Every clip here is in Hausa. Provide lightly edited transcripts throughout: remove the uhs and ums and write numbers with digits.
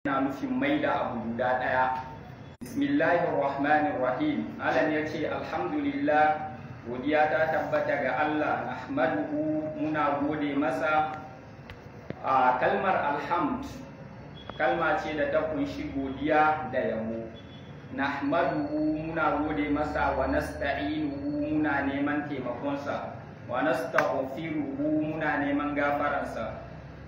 Yana nufin mai da abu guda ɗaya. Bismillahir Rahmanir Rahim. Alam ya ce alhamdulillah, godiya ta tabbata ga Allah, nahmaduhu, muna gode masa. A kalmar alhamd kalma ce da ta kunshi godiya da yabo. Nahmaduhu, muna gode masa, wa nasta'inuhu, muna neman taimakonsa, wa nastaghfiruhu, muna neman gafaransa,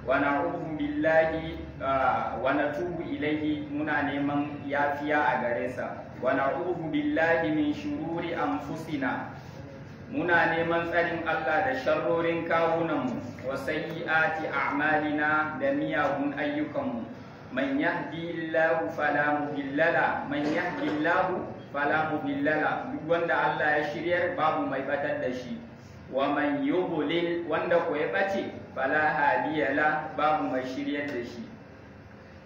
wa na'udhu billahi wa natubu ilayhi, muna neman yafiya a gare sa, wa na'udhu billahi min shururi anfusina, muna neman tsarin Allah da sharrorin kawunanmu, wa sayyi'ati a'malina, da miyagun ayyukanmu. Man yahdihillahu fala mudilla la man yahdihillahu fala mudilla la, duk wanda Allah ya shiryar babu mai batar da shi, wa man yudlil, wanda ko ya bace, fala hadiya la, babu mai shiryar da shi.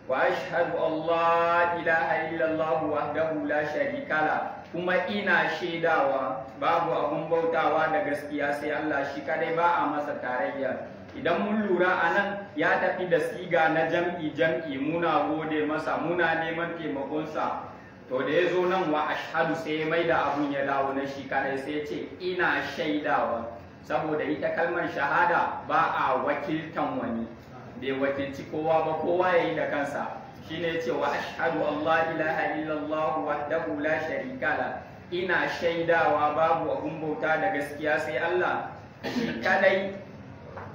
Wa ashhadu Allah ilaha illallah wahdahu la sharika la, kuma ina shaidawa babu abun bautawa da gaskiya sai Allah shi kadai, ba a masa tarayya. Idan mun lura a nan ya tafi da siga na jam'i jam'i, muna gode masa, muna neman taimakonsa. To da ya zo nan wa ashhadu sai ya maida abun ya dawo na shi kadai, sai ya ce ina shaidawa, saboda ita kalmar shahada ba a wakiltan wani, bai wakilci kowa ba, kowa ya yi da kansa. Shine ya ce wa ashhadu Allah ilaha illallah wahdahu la sharika la, ina shaidawa babu abun bauta da gaskiya sai Allah shi kadai,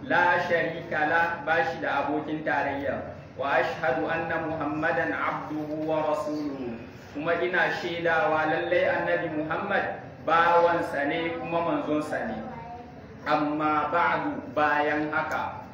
la sharika la, bashi da abokin tarayya, wa ashhadu anna muhammadan abduhu wa rasuluhu, kuma ina shaidawa lallai annabi Muhammad bawansa ne kuma manzonsa ne. Amma ba'du, bayan haka,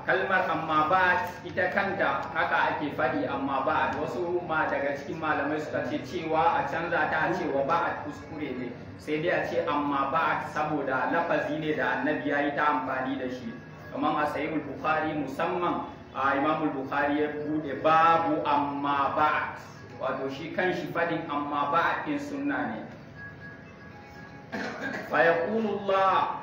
kalmar amma ba ita kanta haka ake faɗi amma ba. Wasu ma daga cikin malamai suka ce cewa a canza ta a cewa ba a kuskure ne, sai dai a ce amma ba, saboda lafazi ne da annabi ya yi ta amfani da shi, kamar a sahihul Bukhari musamman, a Imamul Bukhari ya bude babu amma ba, wato shi kan shi faɗin amma ba ɗin sunna ne. Fa yaqulullah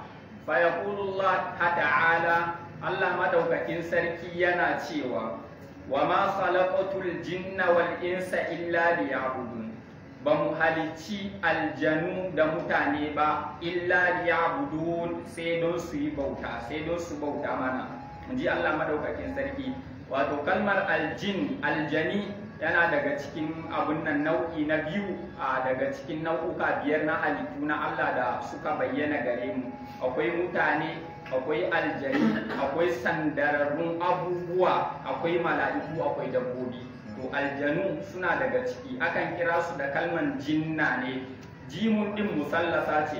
ta'ala, Allah madaukakin sarki yana cewa: wa ma khalaqatul jinna wal insa illa liya'budun, ba mu halicci aljanu da mutane ba illa liya'budun, sai don su yi bauta, sai don su bauta mana, inji Allah madaukakin sarki. Wato kalmar aljin, aljani, yana daga cikin abun nan nau'i na biyu a daga cikin nau'uka biyar na halittu na Allah da suka bayyana gare mu. Akwai mutane, akwai aljani, akwai sandararrun abubuwa, akwai mala'iku, akwai dabbobi. To aljanu suna daga ciki, akan kira su da kalman jinna ne, jimun din musallasa ce.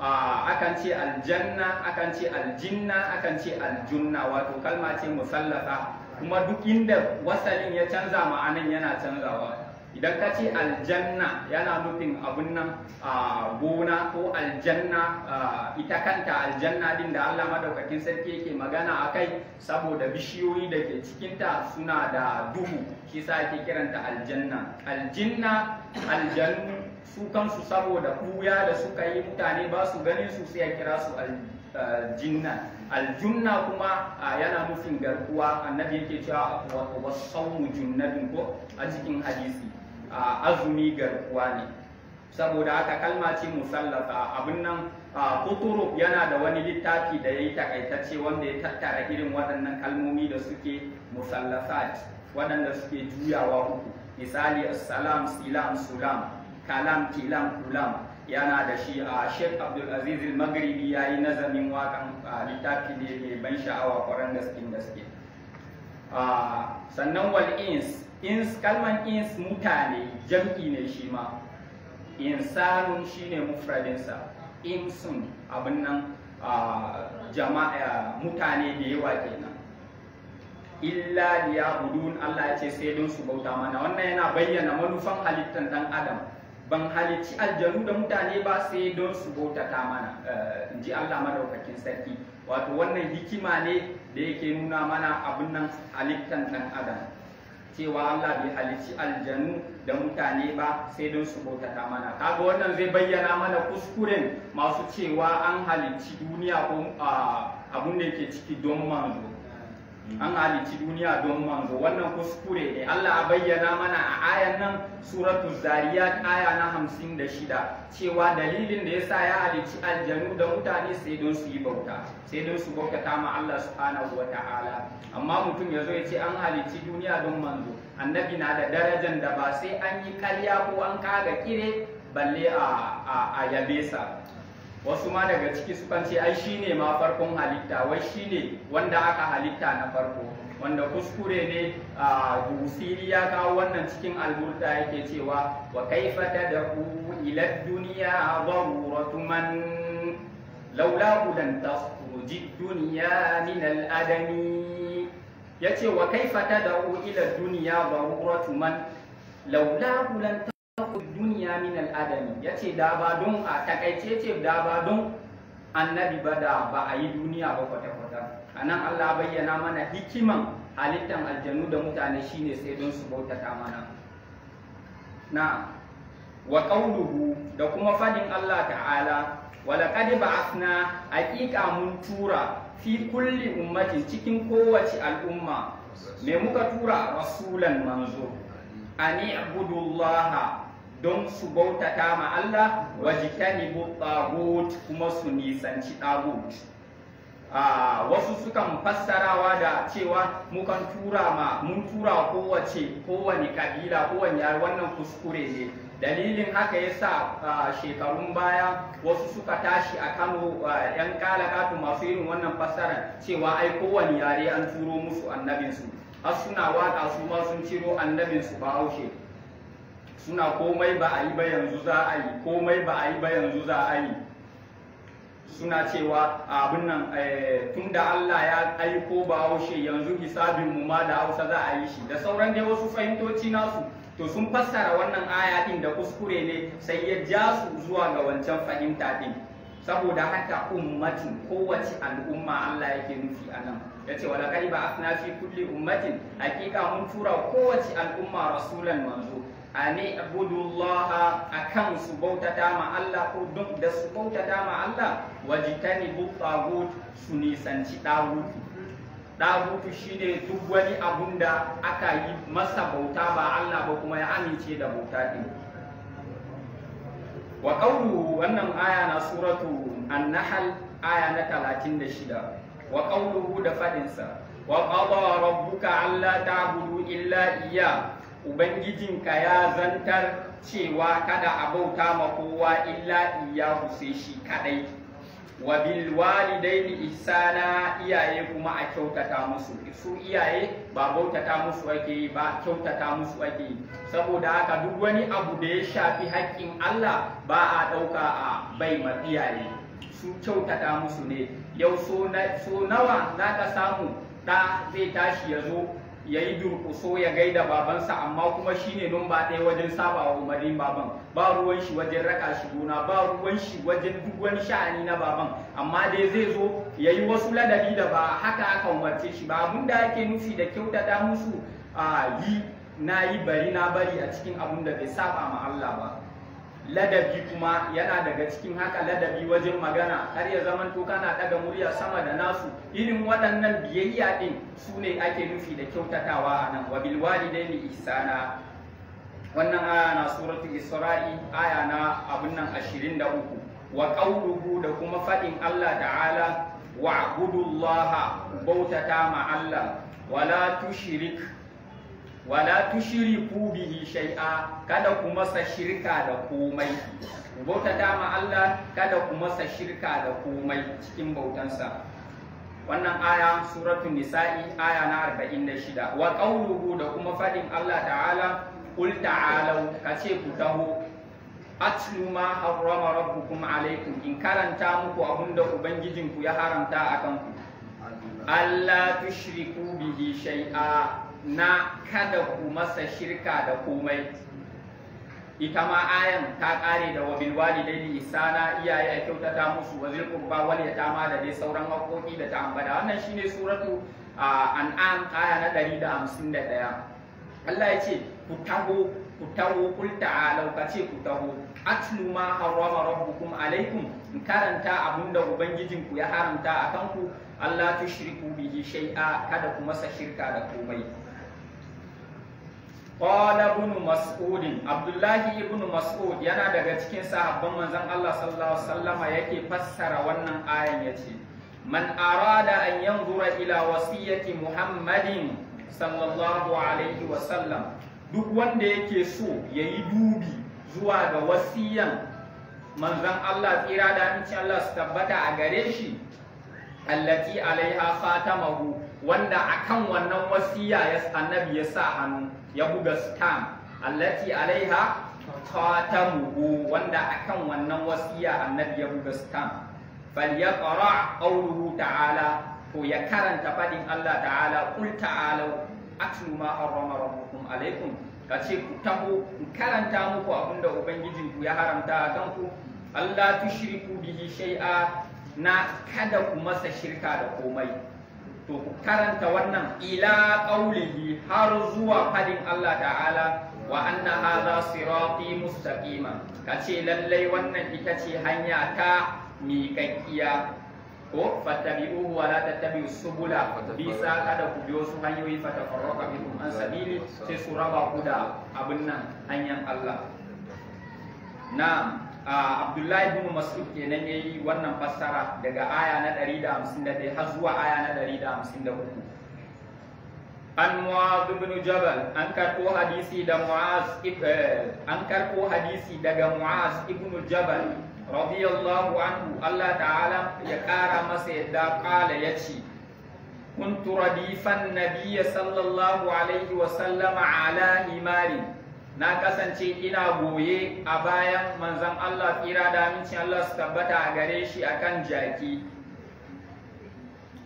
Akan ce aljanna, akan ce aljinna, akan ce aljunna, wato kalma ce musallasa, kuma duk inda wasalin ya canza ma'anan yana canzawa. Idan ka ce aljanna yana nufin abun nan a gona, ko aljanna ita kanta aljanna din da Allah madaukakin sarki yake magana a kai, saboda bishiyoyi da ke cikinta suna da duhu, shi sa ake kiranta aljanna. Aljinna, aljanu su kansu, saboda ɓuya da suka yi mutane ba su ganin su, sai a kira su aljinna. Aljunna kuma yana nufin garkuwa. Annabi yake cewa wasawmu junnatun, ko a cikin hadisi, azumi garkuwa ne. Saboda haka kalma ce musallasa. Abin nan Kuturu yana da wani littafi da ya yi takaitacce wanda ya tattara irin waɗannan kalmomi da suke musallasat, waɗanda suke juyawa uku, misali assalam, silam, sulam, kalam, kilam, kulam, yana da shi. A Sheikh Abdul Aziz al-Maghribi ya yi nazamin wakan, littafi ne mai ban sha'awa kwaran gaske gaske. Sannan wal ins, ins, kalman ins mutane, jam'i ne shi ma. Insanun shine mufradinsa, insun abin nan jama'a, mutane da yawa kenan. Illa liya'budun, Allah ya ce sai don su bauta mana. Wannan yana bayyana manufan halittar dan adam. Ban halicci aljanu da mutane ba sai don su bautata mana, in ji Allah madaukakin sarki. Wato wannan hikima ne da yake nuna mana abin nan halittar dan adam, cewa Allah bai halicci aljanu da mutane ba sai don su bautata mana. Kaga wannan zai bayyana mana kuskuren masu cewa an halicci duniya ko abun da yake ciki don manzo. An halicci duniya don manzo, wannan kuskure ne. Allah a bayyana mana a ayan nan, Suratu Zariyat, aya na 56, cewa dalilin da yasa ya halicci aljanu da mutane sai don su yi bauta, sai don su bautata ma Allah subhanahu wa ta'ala. Amma mutum ya zo ya ce an halicci duniya don manzo, annabi na da darajar da ba sai an yi karya ko an kaga kire balle a yabe sa. Wasu ma daga ciki sukan ce ai shine ma farkon halitta, wai shine wanda aka halitta na farko, wanda kuskure ne. Busiri ya kawo wannan cikin Alburda, yake cewa: "Wa kaifa tad'u ila dunya daruratu man laula lan takhruji dunya min al-adami." Yace: "Wa kaifa tad'u ila dunya daruratu man laula lan dunya min al'adami." Yace da ba don, a takaice ce, da ba don annabi ba, da ba a yi duniya ba kwata-kwata. A nan Allah bayyana mana hikiman halittan aljanu da mutane shine sai don su bautata mana. Na wa qawluhu, da kuma fadin Allah ta'ala: "Wa laqad ba'athna", haqiqa mun tura, "fi kulli ummatin", cikin kowace al'umma. Me muka tura? "Rasulan", manzo, "ani ibudullaha", don su bautata ma Allah, "wajtanibu tagut", kuma su nisanci tagut. Wasu sukan fassarawa da cewa mukan tura ma mun tura kowane kabila, kowane yare. Wannan kuskure ne. Dalilin haka yasa shekarun baya wasu suka tashi a Kano, yan kalakatu masu irin wannan fassara cewa ai kowane yare an turo musu annabinsu, har suna waka, su ma sun ciro annabinsu Bahaushe, suna "Komai ba a yi ba yanzu za a yi, komai ba a yi ba yanzu za a yi." Suna cewa abin nan, tunda Allah ya aiko Bahaushe, yanzu hisabin mu ma da Hausa za a yi shi, da sauran dai wasu fahimtoci nasu. To, sun fassara wannan aya din da kuskure ne, sai ya ja su zuwa ga wancan fahimta din. Saboda haka ummatin, kowace al'umma Allah yake nufi a nan. Ya ce: "Wala qad ba'athna fi kulli ummatin", hakika mun tura kowace al'umma, "rasulan", manzo, ani ibudullaha, akan su bautata ma Allah, ko don da su bautata ma Allah, "wajtanibu tagut", su nisanci dagutu. Dagutu shine duk wani abun da aka yi masa bauta ba Allah ba, kuma ya amince da bauta din. Wa qawluhu, wannan aya na Suratu An-Nahl, aya na 36. Wa qawluhu, da fadinsa: "Wa qada rabbuka alla ta'budu illa iya", ubangijinka ya zantar cewa kada a bauta ma kowa, "illa iyyahu", sai shi kadai. "Wa bil walidaini ihsana", iyaye kuma a kyautata musu. Su iyaye ba bautata musu ake yi ba, kyautata musu ake yi. Saboda haka duk wani abu da ya shafi haƙƙin Allah ba a ɗauka a bai ma iyaye, su kyautata musu ne. Yau so nawa za ka samu ɗa zai tashi ya zo ya yi durƙuso ya gaida babansa, amma kuma shine numba ɗaya wajen saba wa umarnin baban. Ba ruwan shi wajen raka shi gona, ba ruwan shi wajen duk wani sha'ani na baban, amma dai zai zo ya yi wasu ladabi da ba haka aka umarce shi ba. Abin da ake nufi da kyautata musu, a yi na yi, bari na bari, a cikin abun da bai saba ma Allah ba. Ladabi kuma yana daga cikin haka, ladabi wajen magana, har ya zamanto kana ɗaga murya sama da nasu. Irin waɗannan biyayya ɗin su ne ake nufi da kyautatawa a nan. "Wa bil walidaini ihsana". Wannan aya na Suratu Isra'i, aya na abun nan 23. Wa qawluhu, da kuma faɗin Allah ta'ala: "Wa'budullaha", bautata ma Allah, "wala tushriku bihi shay'a", kada ku masa shirka da komai. Ku bautata ma Allah, kada ku masa shirka da komai cikin bautansa. Wannan aya Suratul Nisa'i, aya na 46. Wa qawluhu, da kuma fadin Allah ta'ala: "Qul ta'alu", kace ku taho, "atlu ma harrama rabbukum alaikum", in karanta muku abunda ubangijinku ya haramta akan ku, "alla tushriku bihi shay'a", na kada ku masa shirka da komai. Ita ma ayan ta kare da "wa bil walidaini ihsana", iyaye a kyautata musu, "wa zil qurba wal yatama", da dai sauran haƙoƙi da ta ambata. Wannan shine Suratu An'am, aya na 151. Allah ya ce ku taho, ku taho, kul ta'alau, ka ce ku taho, atlu ma harrama rabbukum alaikum, in karanta abunda ubangijinku ya haramta a kanku, Allah tushriku bihi shay'a, kada ku masa shirka da komai. Qala ibn Mas'ud, Abdullahi ibn Mas'ud yana daga cikin sahabban manzon Allah sallallahu alaihi wasallama yake fassara wannan ayan, yace man arada an yanzura ila wasiyati Muhammadin sallallahu alaihi wasallam, duk wanda yake so yayi dubi zuwa ga wasiyan manzon Allah tsira da amincin Allah su tabbata a gare shi, allati alaiha khatamahu, wanda akan wannan wasiya ya annabi ya sa hannu ya buga stamp, allati alaiha khatamuhu, wanda akan wannan wasiya annabi ya buga stamp, falyaqra qawluhu ta'ala, to ya karanta fadin Allah ta'ala, qul ta'alu atlu ma harrama rabbukum alaikum, kace ku taho in karanta muku abinda ubangijinku ya haramta a kanku, Allah tushriku bihi shay'a, na kada ku masa shirka da komai. To ku karanta wannan ila qaulihi, har zuwa fadin Allah ta'ala, wa anna hadha sirati mustaqima, kace lallai wannan ita ce hanya ta miƙaƙƙiya, ko fattabi'uhu wa la tattabi'u subula, bisa kada ku biyo su hanyoyi, fatafarraqa bikum an sabili, sai su raba ku da abin nan hanyar Allah. Na'am, Abdullahi ibn Mas'ud kenan yayi wannan fassara daga aya na 151 har zuwa aya na 153. An Mu'adh ibn Jabal, an karɓo hadisi da Mu'az, an karɓo hadisi daga Mu'az ibn Jabal radiyallahu anhu, Allah ta'ala ya ƙara masa yadda, ƙala yace kuntu radifan nabiyya sallallahu alaihi wa sallama ala himari, na kasance ina goye a bayan manzon Allah tsira da amincin Allah su tabbata a gare shi akan jaki.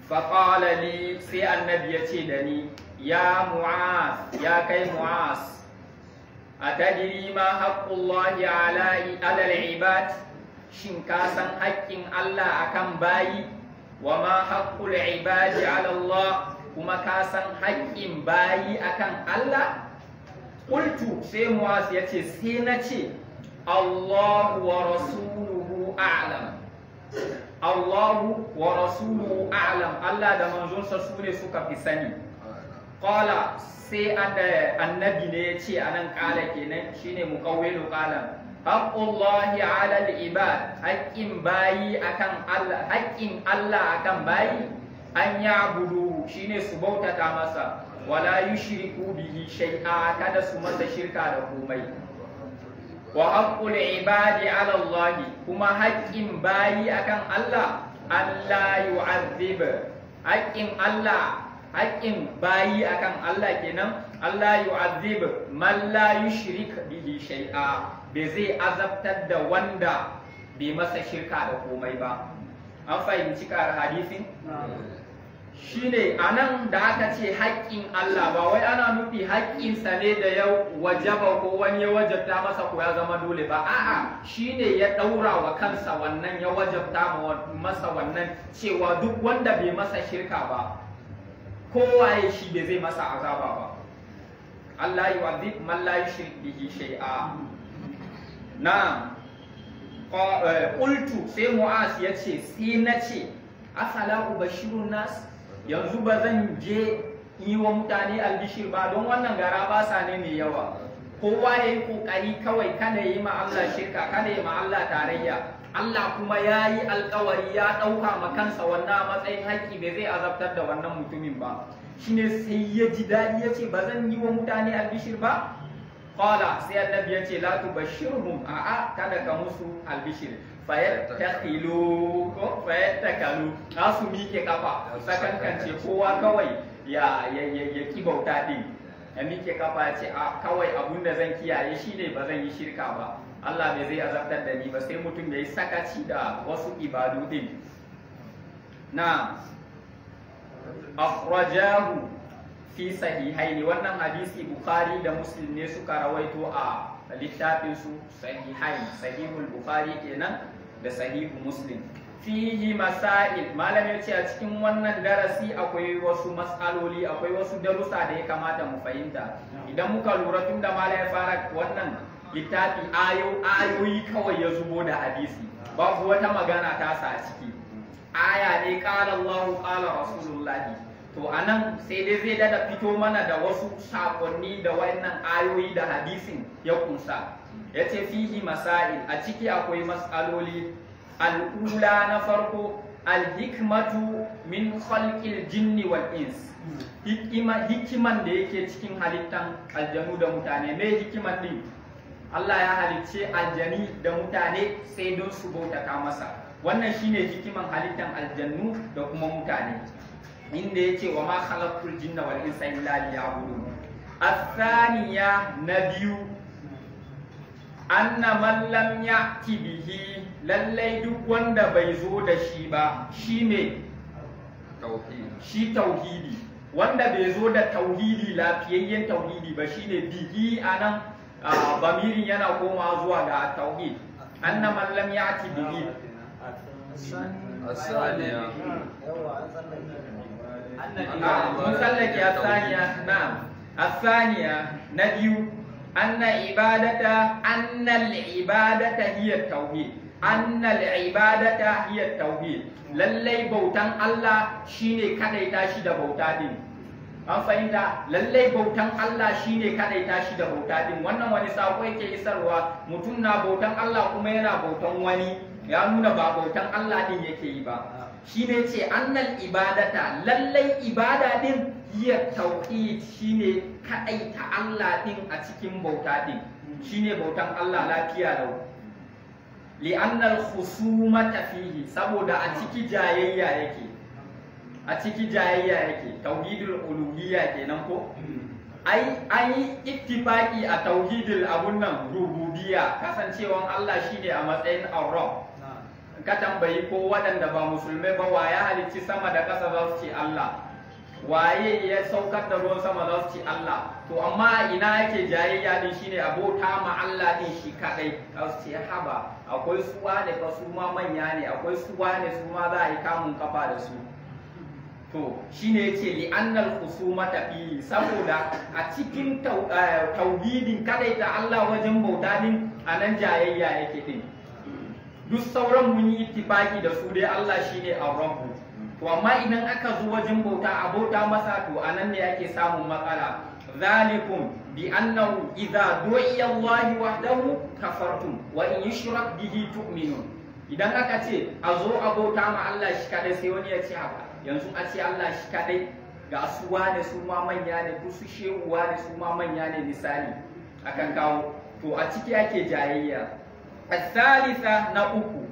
Faƙala li, sai annabi ya ce da ni, ya Mu'az, ya kai Mu'az, a tadiri ma haqqullahi ala al-ibad, shin ka san haƙƙin Allah akan bayi, wa ma haqqul ibadi ala Allah, kuma ka san haƙƙin bayi akan Allah? Qultu, sai Mu'az ya ce sai na ce Allahu wa rasuluhu a'lam, Allahu wa rasuluhu a'lam, Allah da manzonsa su ne suka fi sani. Qala, sai annabi ne ya ce anan qala kenan shine muqawwilu qala, haqqullahi 'ala al-ibad, haƙƙin bayi akan Allah, haƙƙin Allah akan bayi, an ya'budu, shine su bautata masa, wala yushriku bihi shay'a, kada su masa shirka da komai. Wa haqqul ibadi 'ala Allah, kuma haƙƙin bayi akan Allah, Allah yu'azzib, haƙƙin Allah, haƙƙin bayi akan Allah kenan, Allah yu'azzib man la yushrik bihi shay'a, bai zai azabtar da wanda bai masa shirka da komai ba. An fahimci kar hadisin? Shine anan da aka ce haƙƙin Allah, ba wai ana nufi haƙƙinsa ne da ya wajaba ko wani ya wajabta masa ko ya zama dole ba, a'a, shine ya ɗaura wa kansa wannan, ya wajabta masa wannan cewa duk wanda bai masa shirka ba, kowaye shi bai zai masa azaba ba. Allah yu'adhib man la yushrik bihi shay'a. Na'am. Qultu, sai Mu'az ya ce sai na ce afala ubashirun nas, yanzu ba zan je yi wa mutane albishir ba, don wannan gara basa ne mai yawa. Kowa ya yi kokari kawai kada ya yi ma Allah shirka, kada ya yi ma Allah tarayya. Allah kuma ya yi alkawari, ya ɗauka ma kansa wannan a matsayin haƙƙi, bai zai azabtar da wannan mutumin ba. Shine sai ya ji daɗi ya ce ba zan yi wa mutane albishir ba. Qala, sai annabi ya ce la tubashirhum, a'a, kada ka musu albishir, fayattakhilu ko fayattakalu, za su miƙe kafa sakankance, kowa kawai ya ya ki bauta din, ya miƙe kafa ya ce a kawai abun da zan kiyaye shine ba zan yi shirka ba, Allah bai zai azabtar da ni ba, sai mutum ya yi sakaci da wasu ibadu din. Na akhrajahu fi sahihaini, wannan hadisi Bukhari da Muslim ne suka rawaito a littafin su sahihain, sahihul Bukhari kenan da sahihu Muslim. Fihi masail, malam ya ce a cikin wannan darasi akwai wasu mas'aloli, akwai wasu darussa da ya kamata mu fahimta. Idan muka lura tun da malam ya fara wannan littafi ayoyi kawai ya zubo da hadisi, babu wata magana tasa a ciki. Aya ne, qala Allahu qala Rasulullahi. To anan sai dai zai dada fito mana da wasu sakonni da wannan ayoyi da hadisin ya kunsa. Yace fihi masail, a ciki akwai mas'aloli. Al'ula, na farko, alhikmatu min khalqil jinni wal ins, hikiman da yake cikin halittan aljanu da mutane. Me hikiman din? Allah ya halicce aljani da mutane sai don su bautata masa. Wannan shine hikiman halittan aljannu da kuma mutane, inda yace wa ma khalaqtul jinna wal insa illa liya'budun. Athaniya, na biyu, anna man lam ya'ti bihi, lallai duk wanda bai zo da shi ba, shi ne shi tauhidi, wanda bai zo da tauhidi, lafiyayyen tauhidi ba, shine bihi. Anan bamirin yana komawa zuwa ga tauhid. Anna man lam ya'ti bihi. الثانية. Mun tsallake الثانية. Na'am, الثانية, na biyu, anna ibadata, anna al-ibadata hiya tauhid, anna al-ibadata hiya tauhid, lallai bautan Allah shine kadaita shi da bauta din. An fahimta? Lallai bautan Allah shine kadaita shi da bauta din. Wannan wani sako yake isarwa? Mutum na bautan Allah kuma yana bautan wani, ya nuna ba bautan Allah din yake yi ba. Shine ce annal ibadata, lallai ibada din, hiya tauhid, shine kadaita Allah din a cikin bauta din, shine bautan Allah lafiya lau. Li'annal khusumata fihi, saboda a ciki jayayya yake, a ciki jayayya yake. Tauhidul uluhiyya kenan ko? Ai an yi ittifaki a tauhidul abun nan rububiyya, kasancewan Allah shine a matsayin ar-rabb. Ka tambayi ko waɗanda ba musulmai ba, wa ya halicci sama da ƙasa, za su ce Allah. Waye ya saukar da ruwan sama, za su ce Allah. To amma ina yake jayayya din? Shine abota ma Allah din shi kadai. Za su ce haba, akwai suwa ne fa, su ma manya ne, akwai suwa ne, su ma za a yi kamun kafa da su. To shine yace li annal khusumata fi, saboda a cikin tauhidin kadaita Allah wajen bauta din, anan jayayya yake din. Duk sauran mun yi ittifaki da su dai, Allah shine ar-rabb. To amma idan aka zo wajen bauta, a bauta masa, to anan ne ake samun matsala. Zalikum bi annahu idza du'iya Allah wahdahu kafartum wa in yushrak bihi tu'minun. Idan aka ce a zo a bauta ma Allah shi kadai, sai wani ya ce haka, yanzu a ce Allah shi kadai, ga su wane su ma manya ne, ko su shehu wane su ma manya ne, misali akan kawo. To a ciki ake jayayya. الثالثة, na uku,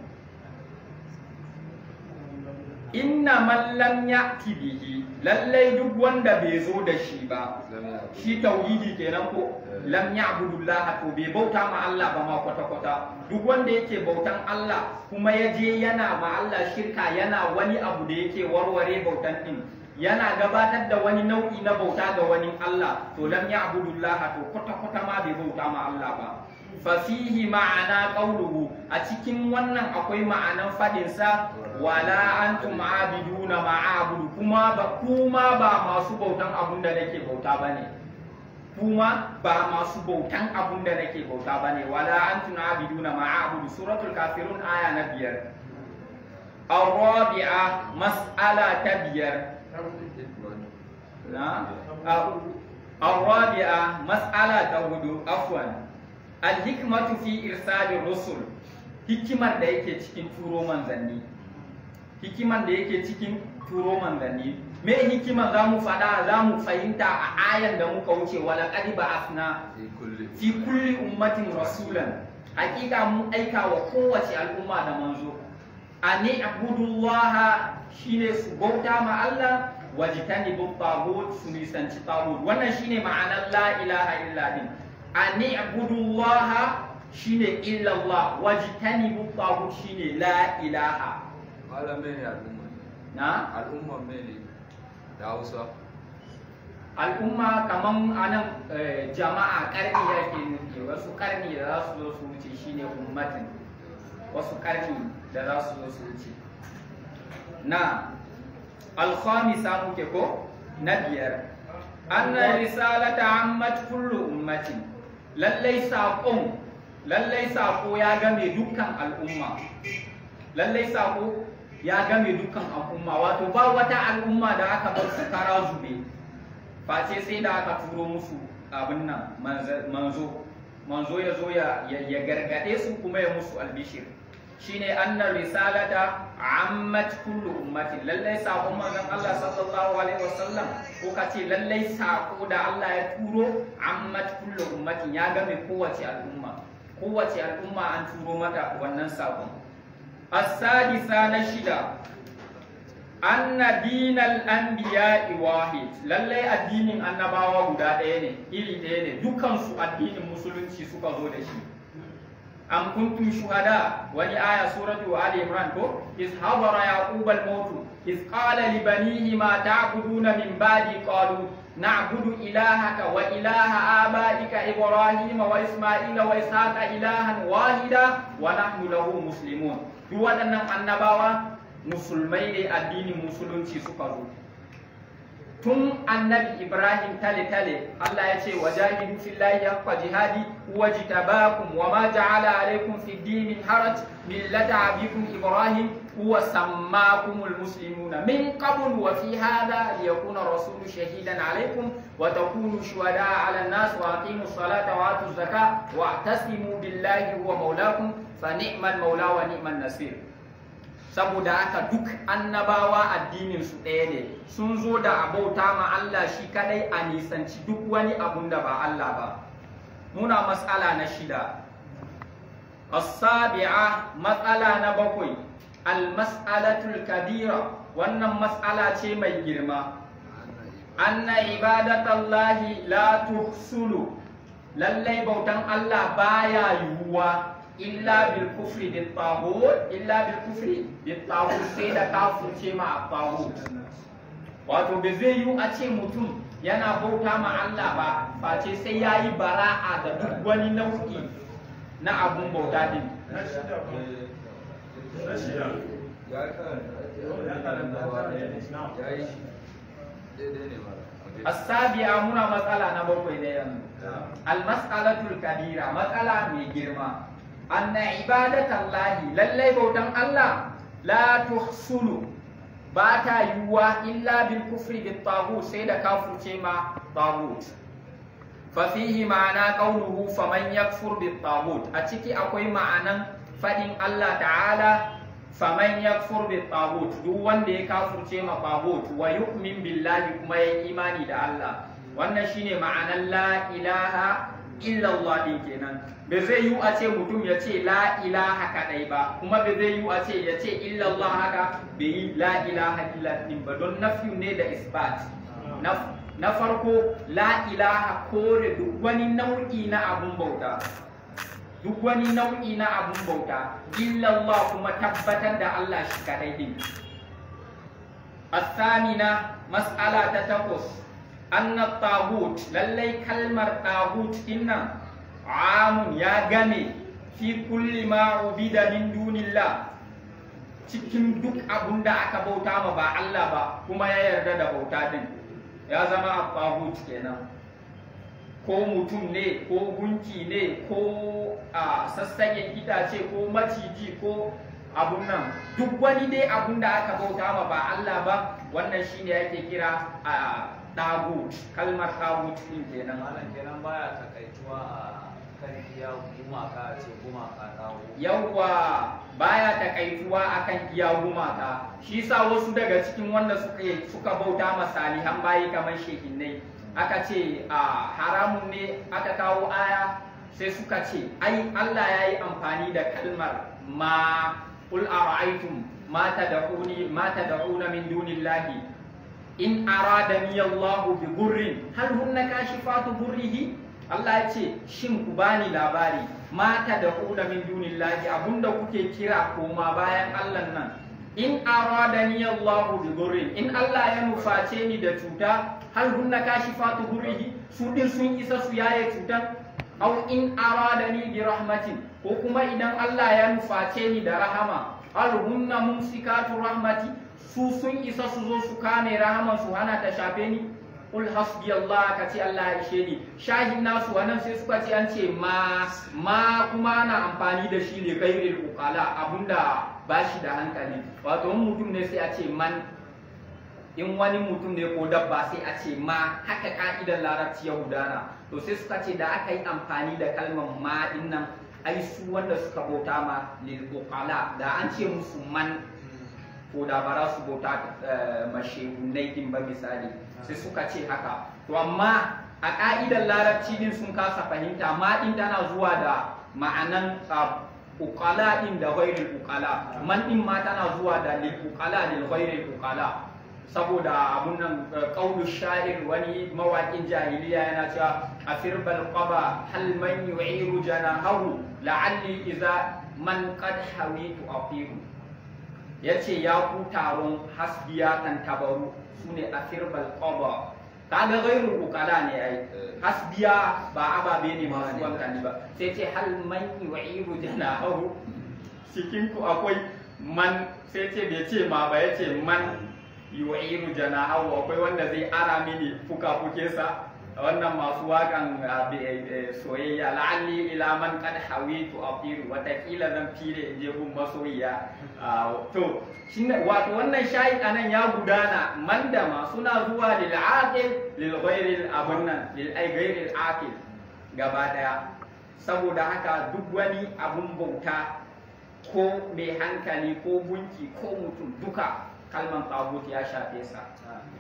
inna man lam ya'ti bihi, lallai duk wanda bai zo da shi ba, shi tauhidi kenan ko, lam ya'budullah, to bai bauta ma Allah ba ma kwata kwata. Duk wanda yake bautan Allah kuma ya je yana ma Allah shirka, yana wani abu da yake warware bautan din, yana gabatar da wani nau'i na bauta ga wani Allah, to lam ya'budullah, to kwata kwata ma bai bauta ma Allah ba. Fafihi ma'ana qauluhu, a cikin wannan akwai ma'anan fadin sa, wala antum abiduna ma a'budu, kuma ba kuma ba masu bautan abun da nake bauta bane, kuma ba masu bautan abun da nake bauta bane. Wala antum abiduna ma a'budu, suratul kafirun aya na 5. الرابعة, mas'ala ta 5 na. الرابعة, mas'ala ta 4, afwan. Alhikmatu fi irsalin rusul, hikimar da yake cikin turo manzanni, hikimar da yake cikin turo manzanni. Me hikiman? Za mu faɗa, za mu fahimta a ayan da muka wuce, wala qad ba'athna fi kulli ummatin rasulan, hakika mun aika wa kowace al'umma da manzo, ani abudullaha, shine su bauta ma Allah, wajtanibu tagut, su nisanci tagut. Wannan shine ma'anar la ilaha illa din. Ani abudullaha shine illallah, wajtanibu tagut shine la ilaha. Malam, mene al'umma? Na? Al'umma mene da Hausa? Al'umma kaman anan jama'a, karni yake nufi, wasu karni da za su zo su wuce shine ummatin, wasu karni da za su zo su wuce. Na alkhamisa muke ko na biyar, anna risalata ammat kullu ummatin, lallai saƙon, lallai saƙo ya game dukkan al'umma, lallai saƙo ya game dukkan al'umma. Wato ba wata al'umma da aka bar su kara zube face sai da aka turo musu abin nan manzo, manzo ya zo ya gargaɗe su kuma ya musu albishir. Shine annar risalata ammat kullu ummatin, lallai saƙon manzon Allah sallallahu alaihi wasallam, ko ka ce lallai saƙo da Allah ya turo, ammat kullu ummatin, ya game kowace al'umma, kowace al'umma an turo mata wannan saƙon. As-sadisa, na shida, anna dinal anbiya'i wahid, lallai addinin annabawa guda ɗaya ne, iri ɗaya ne, dukansu addinin musulunci suka zo da shi. Am kuntum shuhada, wani aya suratu Ali Imran ko, iz hadara yaqub al-maut iz qala li banihi ma ta'buduna min ba'di, qalu na'budu ilahaka wa ilaha abaika Ibrahim wa Isma'ila wa Ishaqa ilahan wahida wa nahnu lahu muslimun. Duk waɗannan annabawa musulmai ne, addinin musulunci suka zo. Tun annabi Ibrahim tale-tale Allah ya ce wajahidu fillahi haqqa jihadi wajtabakum wa ma ja'ala alaykum fid din min haraj millata abikum Ibrahim huwa sammakumul muslimuna min qabl wa fi hadha liyakuna rasulu shahidan alaykum wa takunu shuhada'a 'ala an-nas wa aqimus salata wa atuz zakata wa'tasimu billahi huwa mawlakum fa ni'mal mawla wa ni'man nasir. Saboda haka duk annabawa addinin su ɗaya ne, sun zo da abauta ma Allah shi kadai, a nisanci duk wani abun da ba Allah ba. Muna matsala na shida. As-sabi'a, matsala na bakwai, al-mas'alatul kabira, wannan matsala ce mai girma. Anna ibadatallahi la tuhsulu, lallai bautan Allah baya yiwuwa illa bil kufri bit taghut, illa bil kufri bit taghut, sai da kafirce ma taghut. Wato bai zai yiwu a ce mutum yana bauta ma Allah ba face sai yayi bara'a da duk wani nau'i na abun bauta din. As-sabi'a, muna matsala na bakwai ne yanzu. Al-mas'alatul kabira, matsala mai girma. Anna ibadatallahi, lallai bautan Allah, la tuhsulu, ba ta yiwuwa illa bil kufri bit taghut, sai da kafurce ma taghut. Fa fihi ma'ana qawluhu faman yakfur bit taghut, a ciki akwai ma'anan fadin Allah ta'ala faman yakfur bit taghut, duk wanda ya kafurce ma taghut wa yu'min billahi, kuma ya imani da Allah. Wannan shine ma'anan la ilaha illallah din kenan. Bai zai yiwu a ce mutum ya ce la ilaha kadai ba, kuma bai zai yiwu a ce ya ce illallah haka bai yi la ilaha illa din ba, don nafiyu ne da isbat. Na farko la ilaha kore duk wani nau'i na abun bauta, duk wani nau'i na abun bauta, illallah kuma tabbatar da Allah shi kadai din. Asamina, mas'ala ta takwas, anna tagut, lallai kalmar tagut dinnan amun, ya game fi kulli ma ubida min dunillah, cikin duk abun da aka bauta ma ba Allah ba kuma ya yarda da bauta din, ya zama tagut kenan. Ko mutum ne, ko gunki ne, ko a sassaƙen itace, ko maciji, ko abun nan, duk wani dai abun da aka bauta ma ba Allah ba, wannan shine yake kira a tagut, kalmar tagut din kenan. Malam, kenan baya takaituwa a kan iya gumaka, ce gumaka tagut. Yawwa, baya takaituwa akan iya gumaka. Shi sa wasu daga cikin wanda suka bauta ma salihan bayi kamar shehinnai, aka ce a haramun ne, aka kawo aya sai suka ce ai Allah ya yi amfani da kalmar ma, qul ara'aytum ma tad'uni ma tad'una min dunillahi in aradani Allahu bi burrin hal hunna kashifatu burrihi. Allah ya ce shin ku bani labari ma tad'una min dunillahi, abunda kuke kira koma bayan Allah nan, in aradani Allahu bi burrin, in Allah ya nuface ni da cuta, hal hunna kashifatu burrihi, su din sun isa su yaye cutan, aw in aradani bi rahmatin, ko kuma idan Allah ya nuface ni da rahama, hal hunna mumsikatu rahmati, Su sun isa su zo su kame rahaman su hana ta shafe ni? Qul hasbi Allah, ka ce Allah ya ishe ni. Shahin nasu wannan sai suka ce an ce ma ma kuma ana amfani da shi ne ghairil uqala, abunda ba shi da hankali. Wato in mutum ne sai a ce man, in wani mutum ne ko dabba sai a ce ma, haka ka'idar larabci ya gudana. To sai suka ce da aka yi amfani da kalmar ma din nan, ai su wanda suka bauta ma lil uqala, da an ce musu man ko da ba za su bauta mashehunai din ba misali, sai suka ce haka. To amma a ka'idar larabci din sun kasa fahimta, ma din tana zuwa da ma'anan uqala din da ghairil uqala, man din ma tana zuwa da lil uqala lil ghairil uqala. Saboda abun nan qaulu sha'ir, wani mawaƙin jahiliya yana cewa afir bal qaba hal man yu'iru janahu la'alli idza man qad hawitu afiru. Yace ya ku taron hasbiya kan tabaru, sune afir bal qaba, kaga ghairul uqala ne ai, hasbiya ba ababe ne masu hankali ba. Sai ce hal man yu'iru janahu, cikin ku akwai man, sai ce bai ce ma ba, yace man yu'iru janahu, akwai wanda zai ara mini fuka-fukinsa. Wannan masu waƙan soyayya, la'alli ila man qad hawitu afiru, watakila zan fire in je gun masoyiya. To shine wato wannan shayi anan ya gudana, man da ma suna zuwa lil aqil lil ghairil abunnan lil ay ghairil aqil gaba daya. Saboda haka duk wani abun bauta ko mai hankali ko gunki ko mutum, duka kalman tagut ya shafe sa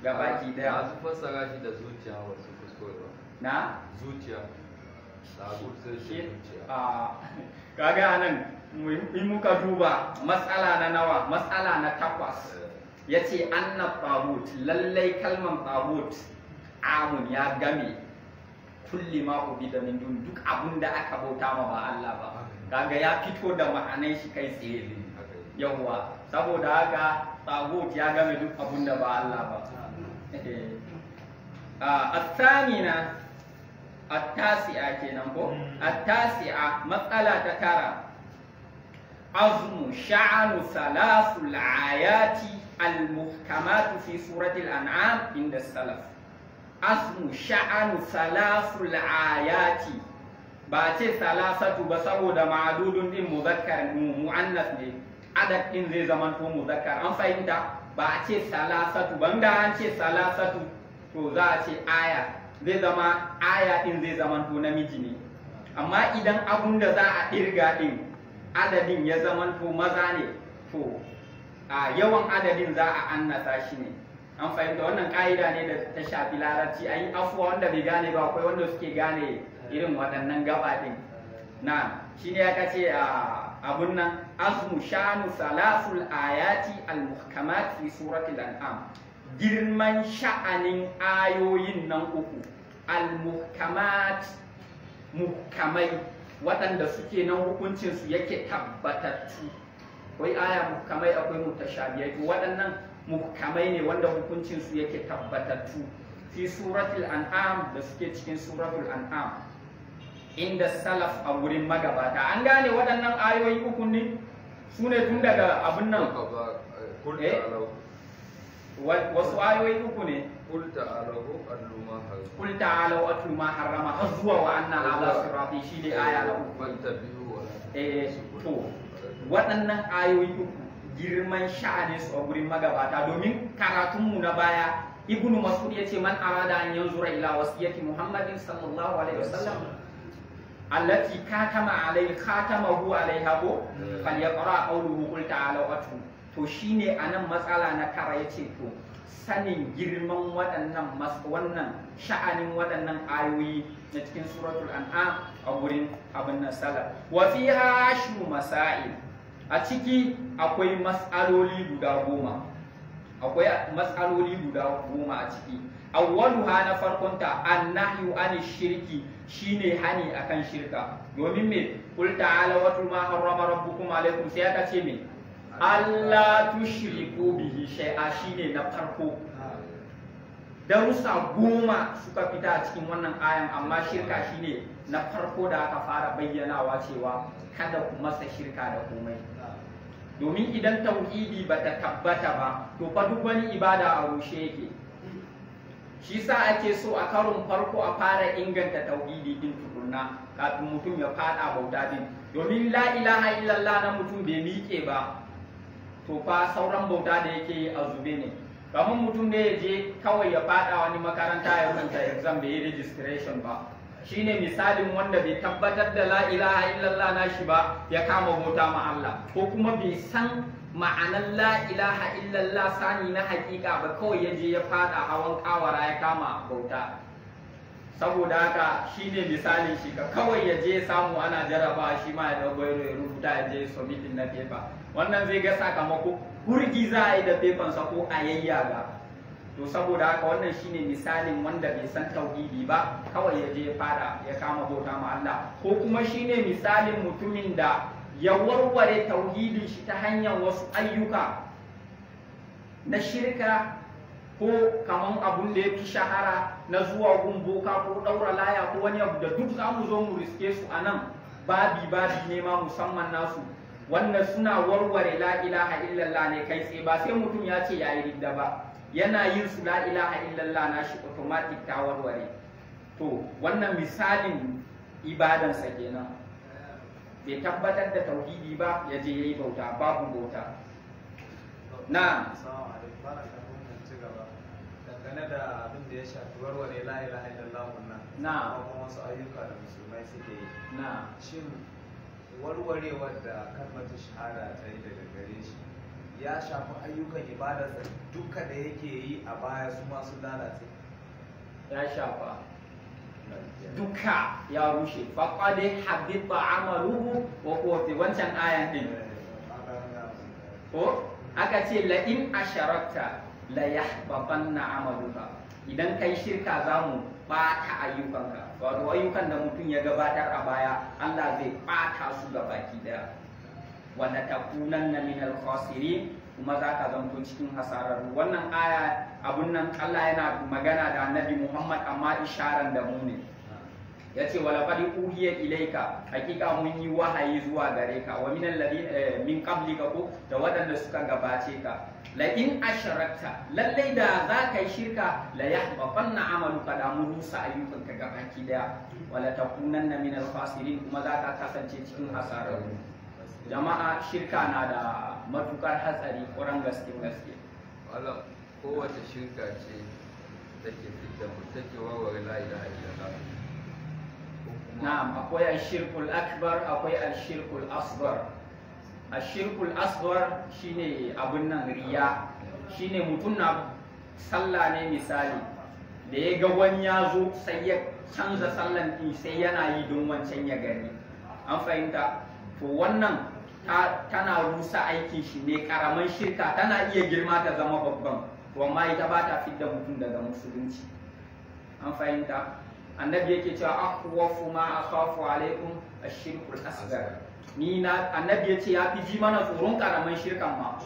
gabaki daya. Masu fassara shi da zuciya wasu kuskure ba. Na? Zuciya. Tagut sai shi zuciya. Kaga anan in muka duba matsala na nawa, matsala na 8, yace anna tagut, lallai kalman tagut amun ya game kulli ma ubida min dun, duk abun da aka bauta ma ba Allah ba. Kaga ya fito da ma'anan shi kai tsaye. Yawwa, saboda haka tagut ya game duk abun da ba Allah ba. Athanina attasi'a kenan ko? Attasi'a, matsala ta 9, azmu sha'anu thalathul ayati al-muhkamatu fi surati al-an'am inda salaf. Azmu sha'anu thalathul ayati, ba ce salasatu ba saboda ma'adudun din muzakkar mu'annas ne, adad din zai zamanto muzakkar. An fahimta? Ba a ce salasatu ban, da an ce salasatu to za a ce aya, zai zama aya din zai zamanto namiji ne. Amma idan abun da za a irga din adadin ya zamanto maza ne, to a yawan adadin za a annasa shi ne. An fahimta? Wannan ka'ida ne da ta shafi larabci. Ayi afuwa wanda bai gane ba, akwai wanda suke gane irin waɗannan gaba din. Na shine aka ce abun nan azmu sha'anu salasul ayati al-muhkamat fi suratul an'am, girman sha'anin ayoyin nan uku al-muhkamat, muhkamai waɗanda suke nan hukuncin su yake tabbatattu. Akwai aya muhkamai, akwai mutashabihai. To waɗannan muhkamai ne wanda hukuncin su yake tabbatattu fi suratul an'am, da suke cikin suratul an'am inda salaf, a wurin magabata. An gane waɗannan ayoyi uku ne su ne tun daga abin nan wasu ayoyi uku ne, Qul ta'alu atlu ma harrama har zuwa wa anna hadha sirati, shine aya na uku. To waɗannan ayoyi uku girman sha'anin su a gurin magabata, domin karatunmu na baya Ibnu Mas'ud yace man arada an yanzura ila wasiyati Muhammadin sallallahu alaihi wasallam allati katama alai khatamahu alaiha ko falyaqra qawluhu qul ta'alu atlu. To shine anan matsala na tara, yace to sanin girman waɗannan wannan sha'anin waɗannan ayoyi na cikin suratul an'am a gurin abin nan salaf. Wa fiha ashru masail, a ciki akwai mas'aloli guda 10. Akwai mas'aloli guda 10 a ciki. Awwaluha, na farkonta, annahyu ani shirki, shine hani akan shirka. Domin me? Qul ta'ala watul ma harrama rabbukum alaikum, sai aka ce me? Allah tushriku bihi shay'a, shine na farko. Darussa 10 suka fita a cikin wannan ayan, amma shirka shine na farko da aka fara bayyanawa cewa kada ku masa shirka da komai. Domin idan tauhidi bata tabbata ba, to fa duk wani ibada a rushe yake. Shi sa ake so a karon farko a fara inganta tauhidi din tukunna kafin mutum ya fada bauta din. Domin la ilaha illallah na mutum bai miƙe ba, to fa sauran bauta da yake yi a zube ne. Kamar mutum ne ya je kawai ya fada wani makaranta ya rubuta exam bai yi registration ba, shine misalin wanda bai tabbatar da la ilaha illallah nashi ba ya kama bauta ma Allah, ko kuma bai san ma'anar la ilaha illallah sani na hakika ba, kawai ya je ya fada hawan kawara ya kama bauta. Saboda haka shine misalin shi, ka kawai ya je samu ana jaraba shi ma ya dau bairo ya rubuta ya je submitting na paper. Wannan zai ga sakamako hurgi za a yi da paper sa ko a yayyaga. To saboda haka wannan shine misalin wanda bai san tauhidi ba, kawai ya je ya fada ya kama bauta ma Allah. Ko kuma shine misalin mutumin da ya warware tauhidin shi ta hanyar wasu ayyuka na shirka, ko kaman abun da ya fi shahara na zuwa gun boka ko ɗaura laya ko wani abu da duk za mu zo mu riske su a nan, babi babi ne ma musamman nasu, wanda suna warware la ilaha illallah ne kai tsaye, ba sai mutum ya ce ya yi ridda ba, yana yin su la ilaha illallah na shi automatic ta warware. To wannan misalin ibadansa kenan, bai tabbatar da tauhidi ba ya je yayi bauta, babu bauta. Na Assalamu alaikum. Malam, kafin mu ci gaba, dangane da abin da ya shafi warware la ilaha illallah nan, Na. ko kuma wasu ayyuka da musulmai suke yi, na shin warwarewar da kalmatu shahada ta yi daga gare shi ya shafi ayyukan ibadarsa duka da yake yi a baya su ma sun lalace? Ya shafa duka, ya rushe. Faqad habita amaluhu wa huwa fi wancan ayan din ko aka ce la in asharakta la yahbatanna amaluka, idan kai shirka za mu bata ayyukanka. Wato ayyukan da mutum ya gabatar a baya Allah zai bata su ga baki daya. Wa la takunanna minal khasirin, kuma za ka zanto cikin hasararru. Wannan aya abun nan Allah yana magana da Annabi Muhammad, amma isharan da mu ne. Ya ce wala qad uhiya ilaika, hakika mun yi wahayi zuwa gare ka, wa minal ladina min qablika, ko da waɗanda suka gabace ka, la in asharakta, lallai da za ka yi shirka, la yahbatanna amaluka, da mun rusa ayyukanka gabaki daya, wala takunanna minal khasirin, kuma za ka kasance cikin hasararru. Jama'a, shirka na da matukar hatsari ƙwaran gaske gaske. Malam, kowace shirka ce take fidda mu, take warware la ilaha illallah, ko kuma Na'am, akwai ashirkul akbar, akwai ashirkul asghar. Ashirkul asghar shine abun nan riya, shine mutum na sallah ne misali, da ya ga wani ya zo sai ya canza sallan din, sai yana yi don wancan ya gani. An fahimta? To wannan tana rusa aikin shi ne, karaman shirka tana iya girma ta zama babban, to amma ita ba ta fidda mutum daga musulunci. An fahimta? Annabi yake cewa akhwafu ma akhafu alaikum ash-shirkul asghar. Ni na annabi yace ya fi ji mana tsoron karaman shirkan ma.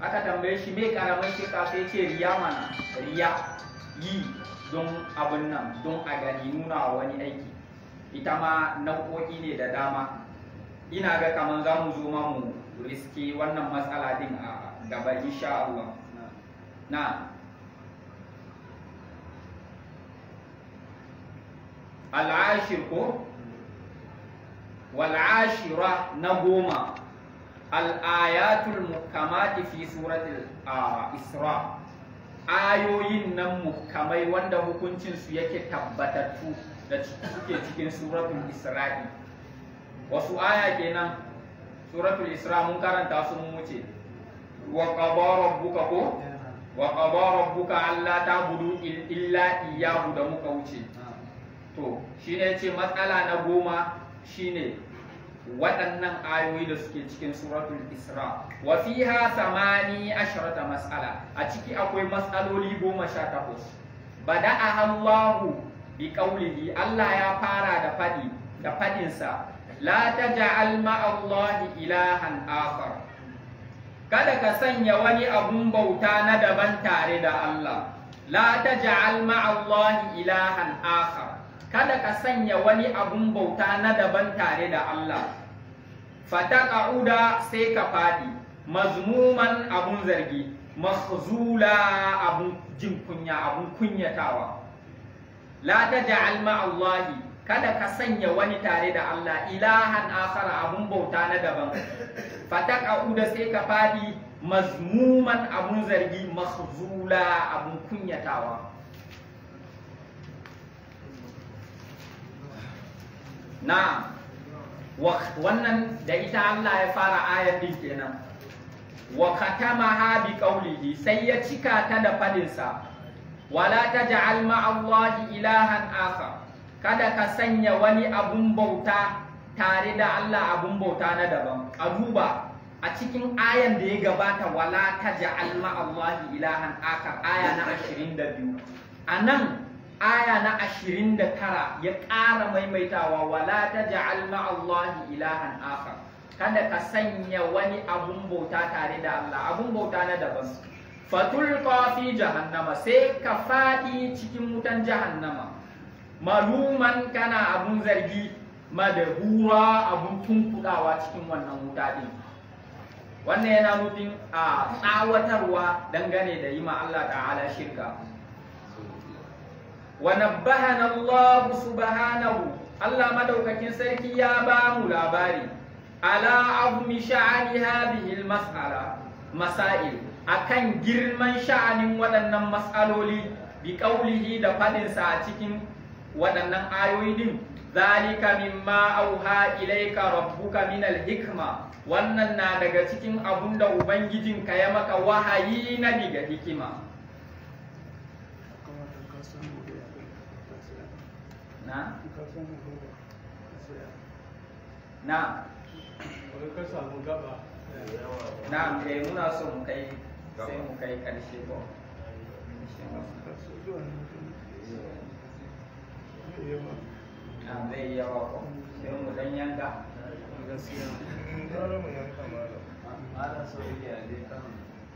Aka tambaye shi me karaman shirka, sai yace riya mana, riya yi don abun nan, don a gani, nuna wa wani aiki. Ita ma nau'o'i ne da dama. Ina ga kaman za mu zo ma mu riski wannan matsala din a gaba insha Allah. Na al'ashir ko wal'ashira, na goma, al'ayatul muhkamati fi suratul Isra, ayoyin nan muhkamai wanda hukuncinsu yake tabbatattu da suke cikin suratul Isra'i. Wasu aya kenan? Suratul Isra mun karanta su mun wuce. Wa qada rabbuka, ko wa qada rabbuka alla ta'budu illa iyyahu da muka wuce. To shine yace matsala na goma shine waɗannan ayoyi da suke cikin suratul Isra. Wa fiha 18 mas'ala, a ciki akwai mas'aloli 18. Bada'aha Allahu bi qawlihi, Allah ya fara da fadi da fadinsa, la taj'al ma'allahi ilahan akhar, kada ka sanya wani abun bauta na daban tare da Allah. La taj'al ma'allahi ilahan akhar, kada ka sanya wani abun bauta na daban tare da Allah. Fataqa'uda, sai ka fadi. Mazmuman, abun zargi, makhzula, abun jin kunya, abun kunyatawa. La taj'al ma'allahi, kada ka sanya wani tare da Allah, ilahan akhara, abun bauta na daban. Fataqa'uda, sai ka fadi, mazmuman, abun zargi, makhzula, abun kunyatawa. Na wannan da ita Allah ya fara ayar din kenan. Wa khatamaha bi qawlihi, sai ya cika ta da fadinsa, wala taj'al ma'allahi ilahan akhar, kada ka sanya wani abun bauta tare da Allah, abun bauta na daban. A duba a cikin ayan da ya gabata, wala taj'al ma'allahi ilahan akhar, aya na 22. Anan aya na 29 ya ƙara maimaitawa, wala taj'al ma'allahi ilahan akhar, kada ka sanya wani abun bauta tare da Allah, abun bauta na daban. Fatulqa fi jahannama, sai ka fadi cikin wutan jahannama, maluman, kana abun zargi, madahura, abun tunkudawa cikin wannan wuta din. Wannan yana nufin a tsawatarwa dangane da yi ma Allah ta'ala shirka. Wa nabbahana Allah subhanahu, Allah madaukakin sarki ya ba mu labari, ala azmi sha'ani hadhihi al-mas'ala masail, akan girman sha'anin waɗannan mas'aloli, bi qaulihi, da fadin sa a cikin waɗannan ayoyi din, zalika mimma auha ilayka rabbuka min al-hikma, wannan na daga cikin abunda ubangijinka ya maka wahayi na daga hikima. Na? Na. Na, muna so mu kai, sai mu kai ƙarshe ko. Na, zai yawa ko. Sai mu dan yanka. Malam, so yake a je kan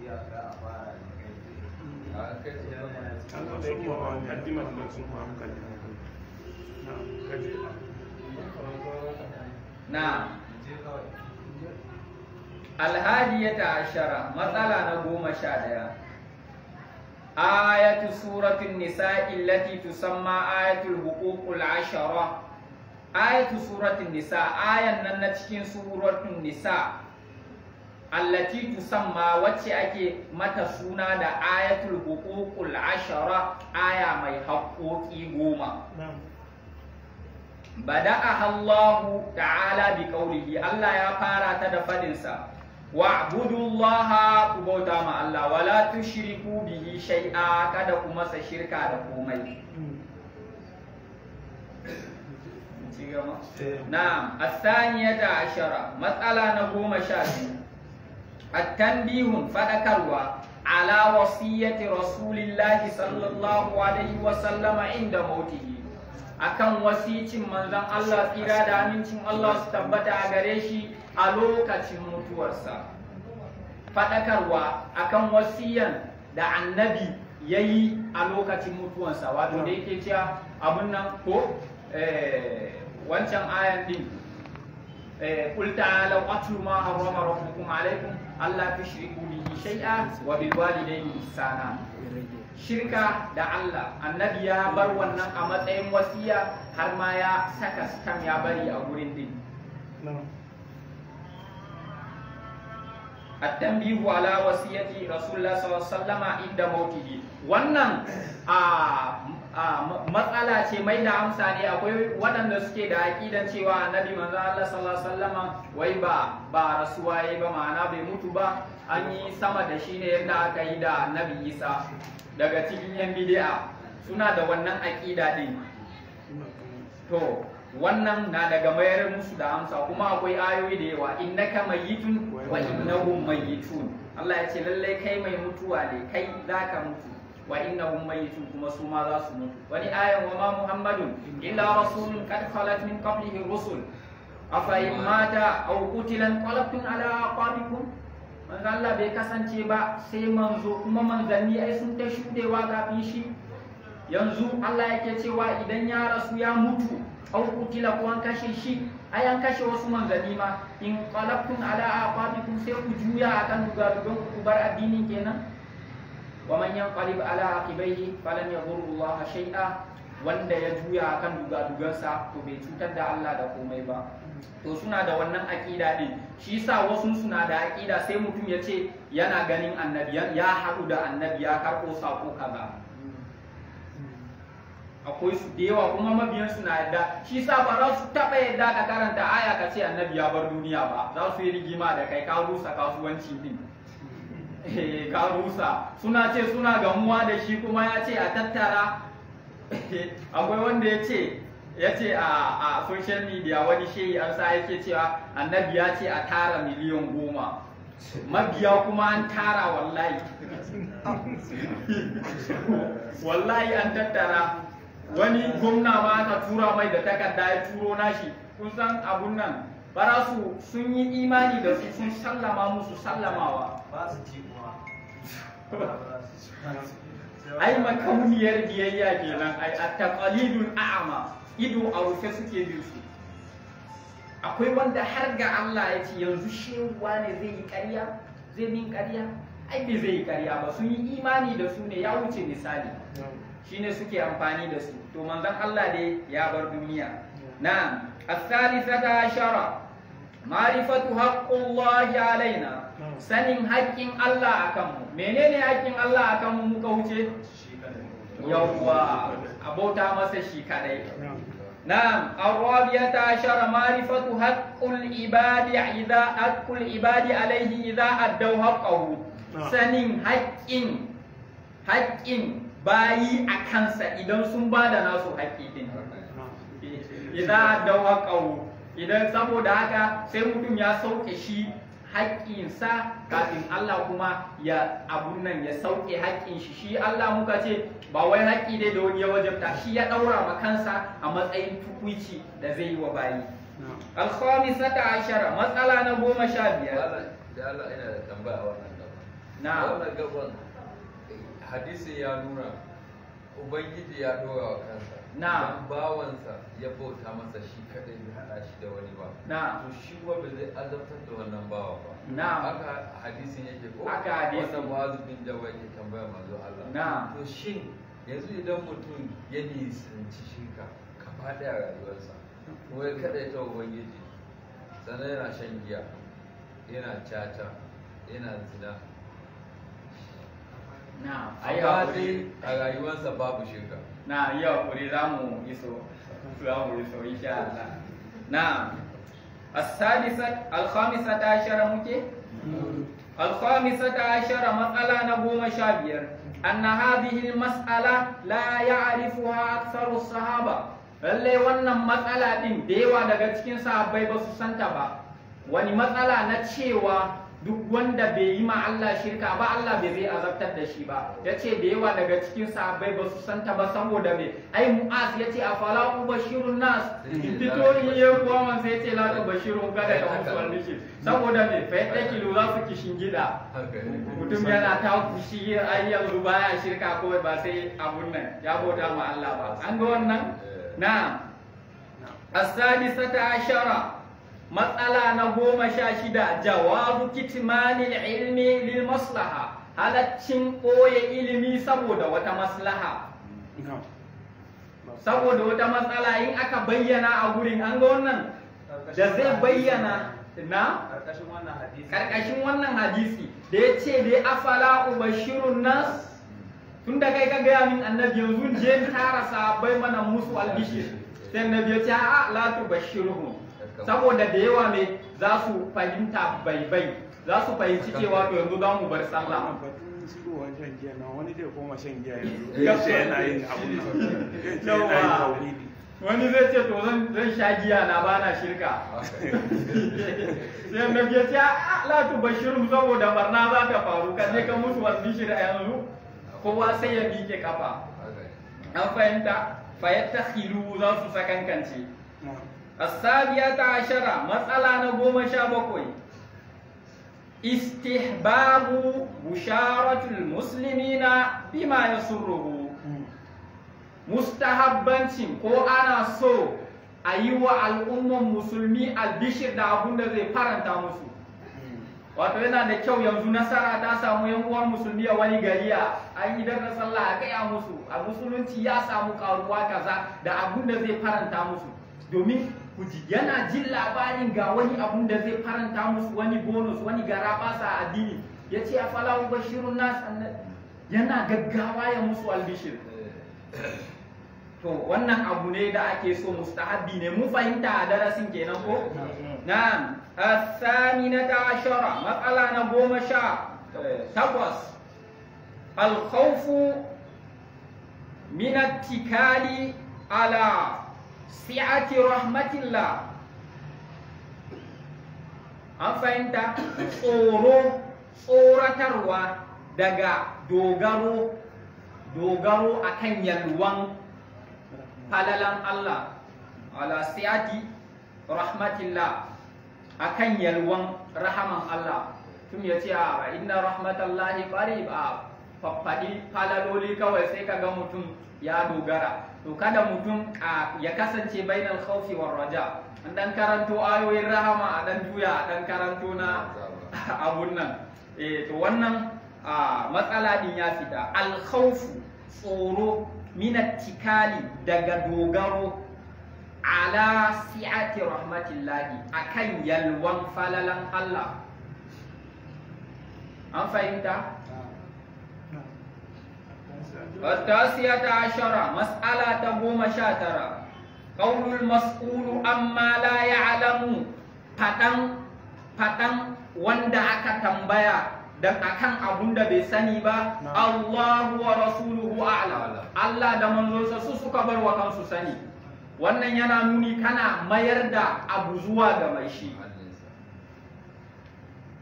iyaka a fara ne kai tsaye. Na. Je kawai. Alhadiyata ashara, matsala na 11. Ayatu suratul nisa'i allati tusamma ayatul huququl ashara. Ayatu suratul nisa, ayan nan na cikin suratul nisa, allati tusamma, wacce ake mata suna da ayatul huququl ashara, aya mai haƙoƙi 10. Bada'aha Allah ta'ala bi qawlihi, Allah ya fara ta da fadinsa, wa'budullaha, ku bauta ma Allah, wala tushriku bihi shay'a, kada ku masa shirka da komai. Ci gaba. Na'am, as-saniyata ashara, matsala na 12. At-tanbihun, fadakarwa, ala wasiyyati rasulillahi sallallahu alaihi wa sallama inda mautihi, akan wasicin manzon Allah tsira da amincin Allah su tabbata a gare shi a lokacin mutuwarsa. Faɗakarwa akan wasiyan da annabi ya yi a lokacin mutuwarsa, wato da yake cewa abun nan ko wancan ayan din, qul ta'alu atlu ma harrama rabbukum alaykum alla tushriku bihi shay'a wa bil walidayni ihsana. Shirka da Allah, annabi ya bar wannan a matsayin wasiya, har ma ya saka stam ya bari a gurin din. At-tanbihu ala wasiyati rasulullah sallallahu alaihi wasallama inda mautihi. Wannan a matsala ce mai da amsa ne. Akwai waɗanda suke da aƙidan cewa annabi manzo Allah sallallahu alaihi wasallama wai ba rasuwa yayi ba, ma'ana bai mutu ba, an yi sama da shi ne yadda aka yi da annabi Isa. Daga cikin yan bid'a suna da wannan aƙida din. To wannan na daga mayar musu da amsa. Kuma akwai ayoyi da yawa, innaka mayyitun wa innahum mayyitun. Allah ya ce lallai kai mai mutuwa ne, kai zaka mutu, wa innahum mayyitun, kuma su ma za su mutu. Wani ayan, wa ma muhammadun illa rasulun qad khalat min qablihi rusul afa in mata aw qutila inqalabtum ala aqabikum. Manzo Allah bai kasance ba sai manzo, kuma manzanni ai sun ta shudewa kafin shi. Yanzu Allah yake cewa idan ya rasu ya mutu, Aw qutila, ko an kashe shi, ai an kashe wasu manzanni ma, in qalabtum ala aqabikum, sai ku juya akan dugadugan ku bar addinin kenan. Wa man yanqalib ala aqibaihi falan yadhurru Allah shay'a, wanda ya juya akan dugadugansa to bai cutar da Allah da komai ba. To suna da wannan aƙida din, shi yasa wasu suna da aƙida sai mutum ya ce yana ganin annabi, ya haɗu da annabi, ya karɓo sako kaza. Akwai su da yawa kuma mabiyan suna yadda, shi yasa ba za su taɓa yadda ka karanta aya ka ce annabi ya bar duniya ba, za su yi rigima da kai, ka rusa kasuwanci din. Ka rusa. Suna ce suna gamuwa da shi kuma ya ce a tattara. Akwai wanda ya ce a social media wani shehi an sa yake cewa annabi ya ce a tara 10,000,000 mabiya, kuma an tara wallahi. Wallahi an tattara. Wani gwamna ma aka tura mai da takarda ya turo nashi. Kun san abun nan bara su sun yi imani da su, sun sallama musu sallamawa. Ba su ci kuma. Ai makauniyar biyayya kenan, ai at-taqalidul a'ma, ido a rufe suke bin su. Akwai wanda har ga Allah ya ce yanzu shewa ne zai yi ƙarya, zai min ƙarya, ai bai zai yi ƙarya ba, sun yi imani da su ne ya wuce misali, shine suke amfani da su. To manzon Allah dai ya bar duniya. Na'am. As-salisata ashara, ma'rifatu haqqullahi alaina, sanin haƙƙin Allah akan mu. Menene haƙƙin Allah akan mu muka wuce? Yawwa, abota masa shi kadai. Na'am. Ar-rabiyata ashara, ma'rifatu haqqul ibadi idza haqqul ibadi alaihi idza addaw haqqahu, sanin haƙƙin bayi a kansa idan sun bada nasu haƙƙi din. Idza addaw haqqahu, idan saboda haka sai mutum ya sauke shi haƙƙinsa kafin Allah kuma ya abun nan ya sauke haƙƙin shi. Shi Allah muka ce ba wai haƙƙi dai da wani ya wajabta, shi ya ɗaura ma kansa a matsayin tukuici da zai yi wa bayi. Al-khamisata ashara, matsala na 15. Da Allah ina da tambaya wannan gaban. Na. Wannan gaban hadisi ya nuna Ubangiji ya ɗora wa kansa. Na. Dan bawansa ya bauta masa shi kadai bai haɗa shi da wani ba. Na. To shi kuma bai zai azabtar da wannan bawa ba. Na. Haka hadisin yake ko? Haka hadisin. Wannan Mu'azu bin Jabal yake tambaya manzo Allah. Na. To shin yanzu idan mutum ya nisanci shirka gaba ɗaya rayuwarsa, kuma ya kaɗaita Ubangiji, sannan yana shan giya, yana caca, yana zina. Na. Ayi Amma hakuri. dai a rayuwarsa babu shirka. Na, yi hakuri, za mu iso. Za mu iso insha Allah. Na. As-sadisa al-khamisata ashara muke? Al-khamisata ashara, matsala na 15. Anna hadhihi al-mas'ala la ya'rifuha aktharu sahaba. Lalle wannan matsala din da yawa daga cikin sahabbai ba su santa ba. Wani matsala na cewa duk wanda bai yi ma Allah shirka ba, Allah bai zai azabtar da shi ba. Yace da yawa daga cikin sahabbai ba su santa ba saboda me? Ai Mu'az yace afala ubashirun nas, fito in yi kuwa man sai yace la tubashirun, kada ka musu albishir. Saboda me? Fa yadda kilo za su kishin gida. Mutum yana ta kushi ai yanzu baya shirka ko ba sai abun nan ya bauta ma Allah ba. An ga wannan? Na'am. As-sadisata ashara, matsala na 16, jawabu kitmanil ilmi lil maslaha, halaccin ɓoye ilimi saboda wata maslaha. Saboda wata matsala in aka bayyana a gurin, an ga wannan da zai bayyana na Karkashin wannan hadisi. Karkashin wannan hadisi da ya ce dai afala ubashirun nas, tun da kai ka gaya min annabi yanzu je in tara sahabbai mana musu albishir, sai annabi ya ce a'a la tubashiruhum, saboda da yawa me za su fahimta baibai, za su fahimci cewa to yanzu za mu bar sallah. Batun shigowar shan giya na wani zai koma shan giya yanzu. Ya ce yana yin abun nan. Ya ce yana yin tauhidi. Wani zai ce to zan sha giya na bana shirka. Sai annabi ya ce a'a la tubashiruhum, saboda barna za ta faru, ka je ka musu albishir a yanzu kowa sai ya miƙe kafa. An fahimta? Fayattakhilu, za su sakankance. As-sabiyata ashara, matsala na 17, istihbabu busharatul muslimina bima yasurruhu, mustahabbancin ko ana so a yi wa al'umman musulmi albishir da abun da zai faranta musu. Wato yana da kyau yanzu nasara ta samu yan uwan musulmi a wani gari, a an yi da sallah a gaya musu a musulunci ya samu karuwa kaza da abun da zai faranta musu, domin kuji yana jin labarin ga wani abun da zai faranta musu, wani bonus, wani garabasa a addini. Ya ce a falahu bashirun nas, yana gaggawa ya musu albishir. To wannan abu ne da ake so, mustahabbi ne. Mu fahimta a darasin kenan ko? Na'am. الثامنة عشرة مسألة نقوم شاء تقص الخوف من اتكال على سعة رحمة الله. An fahimta? Tsoro, tsoratarwa daga dogaro akan yalwan falalan Allah, ala si'ati rahmatillah, akan yalwan rahaman Allah. Tun ya ce a inna rahmatallahi qarib, a faffaɗi falaloli kawai sai ka ga mutum ya dogara. To kada mutum ya kasance bainal khawfi war raja. An dan karanto ayoyin rahama, a dan juya, a dan karanto na abun nan. To wannan matsala din ya fita. Al khawfu, tsoro, minat tikali, daga dogaro, ala si'ati rahmatillahi, akan yalwan falalan Allah. An fahimta? التاسعة عشرة مسألة 19 قول المسؤول أما لا يعلم. Faɗan wanda aka tambaya dan akan abun da bai sani ba, Allahu wa rasuluhu a'lam, Allah da manzonsa su suka bar wa kansu sani. Wannan yana nuni kana mayar da abu zuwa ga mai shi,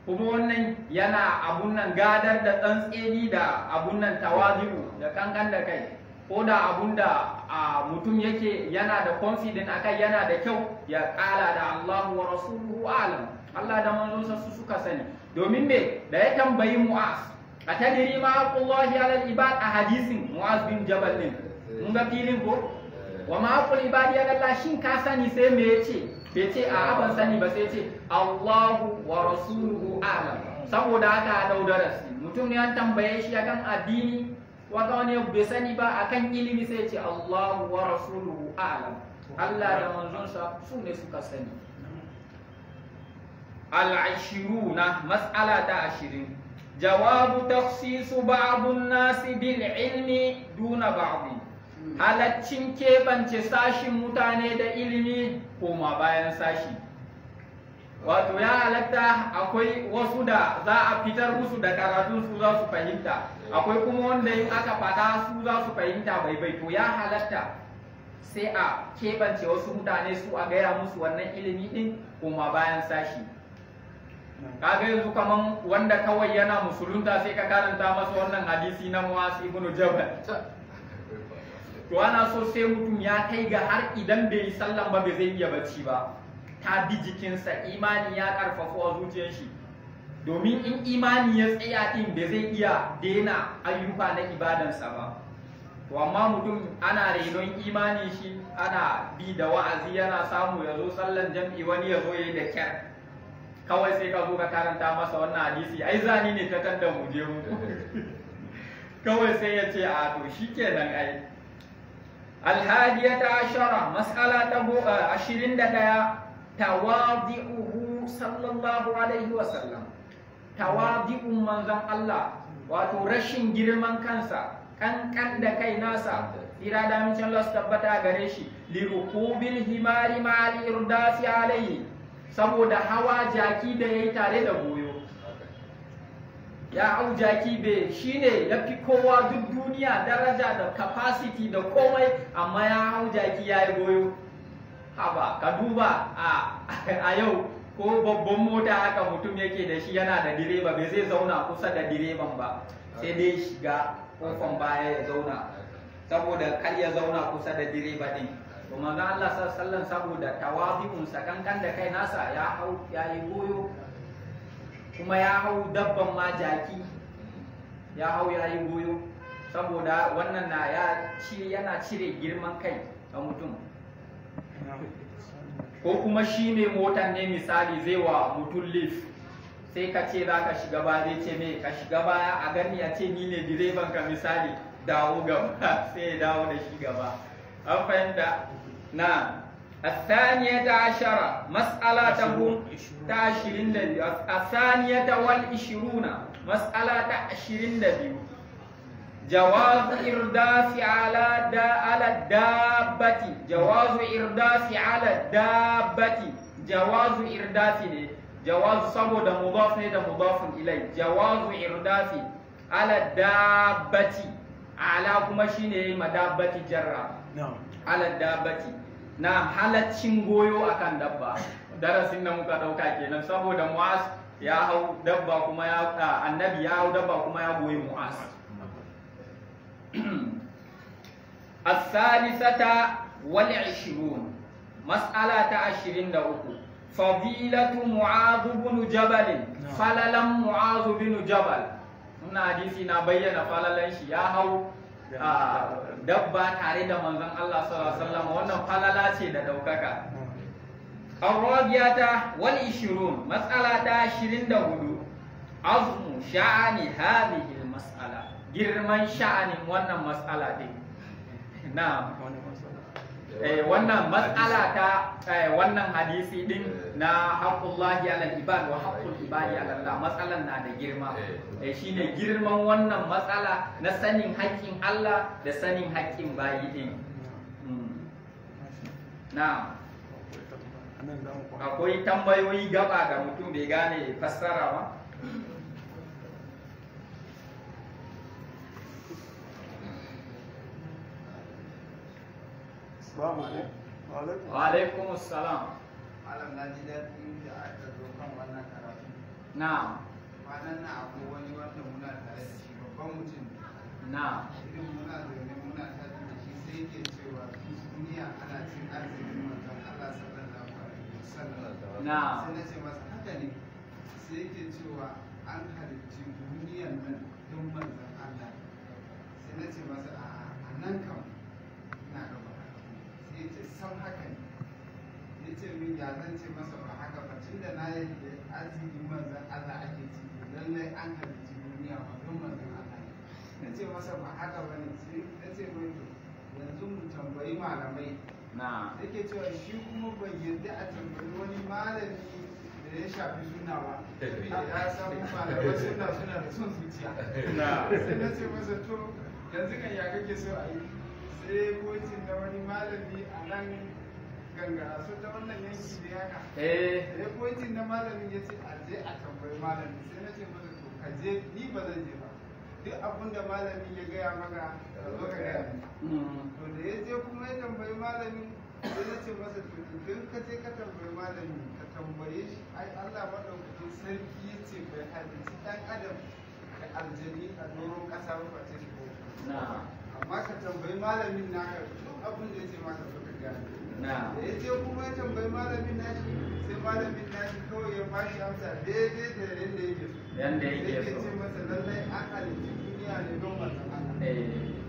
kuma wannan yana abun nan gadar da tsantseni da abun nan tawazi'u da kankan da kai. Ko da abun da mutum yake yana da confident akai yana da kyau ya kala da Allahu wa rasuluhu a'lam, Allah da manzonsa su suka sani. Domin me da ya tambayi Mu'az, atadri ma haqqullahi 'alal ibad, a hadisin Mu'az bin Jabal din mun ga filin ko, wa ma haqqul ibadi 'ala Allah, shin ka sani? Sai me yace? Bai ce a ban sani ba, sai ce Allahu wa rasuluhu a'lam. Saboda haka a dau darasi, mutum ne an tambaye shi akan addini wata wani bai sani ba akan ilimi, sai ce Allahu wa rasuluhu a'lam, Allah da manzonsa su ne suka sani. Al-ashiruna, mas'ala ta 20, jawabu takhsisu ba'dun nasi bil ilmi duna ba'd. Halaccin keɓance sashin mutane da ilimi koma bayan sashi. Wato ya halatta akwai wasu da za a fitar musu da karatun su za su fahimta, akwai kuma wanda in aka faɗa su za su fahimta bai bai. To ya halatta sai a keɓance wasu mutane su a gaya musu wannan ilimi ɗin koma bayan sashi. Kaga yanzu kaman wanda kawai yana musulunta sai ka karanta masa wannan hadisi na Mu'az ibn Jabal. To ana so sai mutum ya kai ga har idan bai yi sallan ba bai zai iya bacci ba, ta bi jikinsa, imani ya karfafa a zuciyar shi. Domin in imani ya tsaya din bai zai iya daina ayyuka na ibadansa ba. To amma mutum ana renon imani shi, ana bi da wa'azi, yana samu ya zo sallan jam'i, wani ya zo ya yi da kyar, kawai sai ka zo ka karanta masa wannan hadisi, ai zani ne ta tanda mu je mu, kawai sai ya ce a to shikenan ai. الهادية عشرة مسألة 21 تواضعه صلى الله عليه وسلم. تواضع منزon Allah, wato rashin girman kansa, kankan da kai nasa, tsira da amincin Allah su tabbata gare shi, lirukubil himari ma'al irdasi alayhi, saboda hawa jaki da yayi tare da goyo. Ya hau jaki be shine ya fi kowa duk duniya daraja da capacity da komai, amma ya hau jaki ya yi goyo. Haba, ka duba a yau ko babban mota haka mutum yake da shi yana da direba, bai zai zauna kusa da direban ba, sai dai shiga kofan baya ya zauna, saboda kar ya zauna kusa da direba din. To manzo Allah sallallahu alaihi wasallam saboda tawabi'un sa, kankan da kai nasa, ya hau ya yi goyo, kuma ya hau dabban ma jaki, ya hau ya yi goyo, saboda wannan na ya ci yana cire girman kai a mutum. Ko kuma shi mai motan ne misali zai wa mutum lift, sai ka ce za ka shiga baya, zai ce mai ka shiga baya, a gani a ce ni ne direban ka misali, dawo gaba, sai ya dawo da shi gaba. An fahimta? Na الثانية عشرة مسألة تقوم تعشرين دبيو. الثانية والعشرون مسألة تعشرين دبيو. جواز إرداف على الدابة. جواز إرداف على الدابة. جواز إرداف جواز صبو ده مضاف ده مضاف إليه. جواز إرداف على الدابة على كما شيني مدابة جرة. نعم. على الدابة. Na halaccin goyo akan dabba. Darasin da muka dauka kenan, saboda Mu'az ya hau dabba kuma ya annabi ya hau dabba kuma ya goyi Mu'az. As-salisata wal 20 mas'ala ta 23 fadilatu Mu'az ibn Jabal. Falalan Mu'az ibn Jabal. Wannan hadisi na bayyana falalan shi, ya hau dabba tare da manzon Allah sallallahu alaihi wasallam. Wannan falala ce da daukaka. Ar-rabiyata wal 20 mas'ala ta 24 azmu sha'ani hadhihi al-mas'ala, girman sha'anin wannan mas'ala din. Na'am, wannan mas'ala ta wannan hadisi din na haqqullahi 'alal ibad wa haqqul ibadi 'ala Allah, matsalan na da girma. Shine girman wannan matsala na sanin haƙƙin Allah da sanin haƙƙin bayi din. Na'am, akwai tambayoyi gaba ga mutum bai gane fassara ba. Wa alaikum assalam. Malam, na ji daɗi da aka zo kan wannan karatu. Na'am. Kwanan nan akwai wani wanda muna tare da shi, babban mutum. Na'am. Irin muna zaune muna tare da shi, sai yake cewa duniya ana cin arzikin manzon Allah sallallahu alaihi wasallam. Na'am. Sai na ce masa haka ne. Sai yake cewa an halicci duniyan nan don manzon Allah. Sai na ce masa a nan kam ina gaba. Sai ya ce sam haka ne. Ya ce min ya zan ce masa ba haka ba, tun da na yadda arzikin manzon Allah ake ci, lallai an halicci duniya ba don manzon Allah ne. Na ce masa ba haka ba ne. Sai na ce mai to yanzu mu tambayi malamai. Na'am. Yake cewa shi kuma bai yarda a tambayi wani malami da ya shafi suna ba. Ya san malamai suna suna da son zuciya. Sai na ce masa to yanzu kan ya kake so a yi? Sai kocin na wani malami a nan gangara so ta wannan yanki da yaka. Sai kocin na malamin ya ce a je a tambayi malami. Sai na ce masa to ka je, ni ba zan je ba. Duk abin da malamin ya gaya maka ka zo ka gaya min. To da ya je kuma ya tambayi malamin, sai na ce masa to idan ka je ka tambayi malamin ka tambaye shi, ai Allah maɗaukakin sarki ya ce bai halicci ɗan adam da aljani a doron ƙasa ba face shi ko. Amma ka tambayi malamin naka duk abin da ya ce maka zo ka gaya min. Da ya je kuma ya tambayi malamin nashi, sai malamin nashi kawai ya bashi amsa daidai da yadda yake so. Yanda yake so. Ce masa lallai an halicci duniya ne don manzon Allah.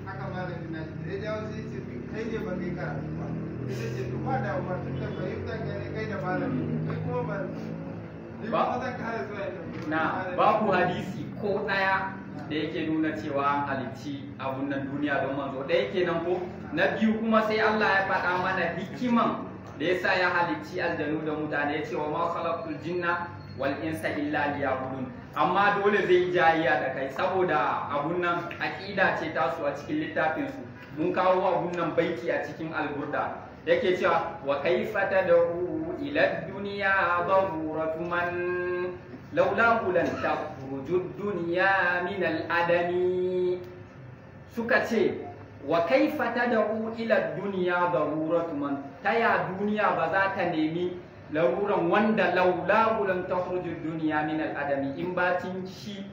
Haka malamin nashi da ya dawo sai ce kai ne ba kai karatu ba. Sai ce to ba damuwa tun da fahimta ka ne kai da malami, kai kuma ba ni kuma zan kara zuwa ya tambayi. Na babu hadisi ko ɗaya da yake nuna cewa an halicci abun nan duniya don manzo. Ɗaya kenan ko? Na biyu kuma sai Allah ya faɗa mana hikiman da yasa ya halicci aljanu da mutane, ya ce wa ma khalaqtul jinna wal insa illa liya'budun. Amma dole zai jayayya da kai saboda abun nan aqida ce tasu a cikin littafin su. Mun kawo abun nan baiti a cikin alburda yake cewa wa kaifa tad'u ila dunya daruratu man laulahu lan takhruju dunya min al-adami. Suka ce wa kaifa tad'u ila dunya daruratu man, taya duniya ba za ta nemi laruran wanda laulahu lan takhruju dunya min al-adami, in bacin shi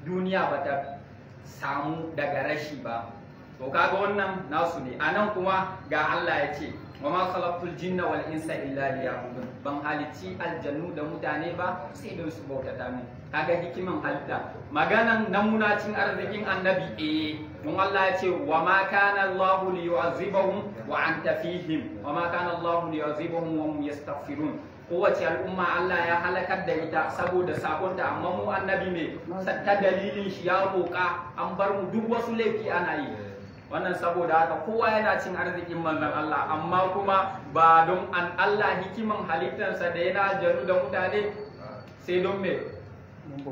duniya ba ta samu daga rashi ba. To kaga wannan nasu ne. Anan kuma ga Allah ya ce wa ma khalaqtul jinna wal insa illa liya'budun, ban halicci aljannu da mutane ba sai don su bautata min. Kaga hikiman halitta. Maganan namunacin arzikin annabi, don Allah ya ce wa ma kana Allahu liyu'azzibahum Wa anta fihim wa ma kana Allah liyu'adhibahum wa hum yastaghfirun. Kowace al'umma Allah ya halakar da ita saboda sabonta, amma mu annabi me ta dalilin shi ya roƙa an bar mu duk wasu laifi ana yi. Wannan saboda haka kowa yana cin arzikin manzon Allah, amma kuma ba don an Allah hikiman halittarsa da yana aljanu da mutane sai don me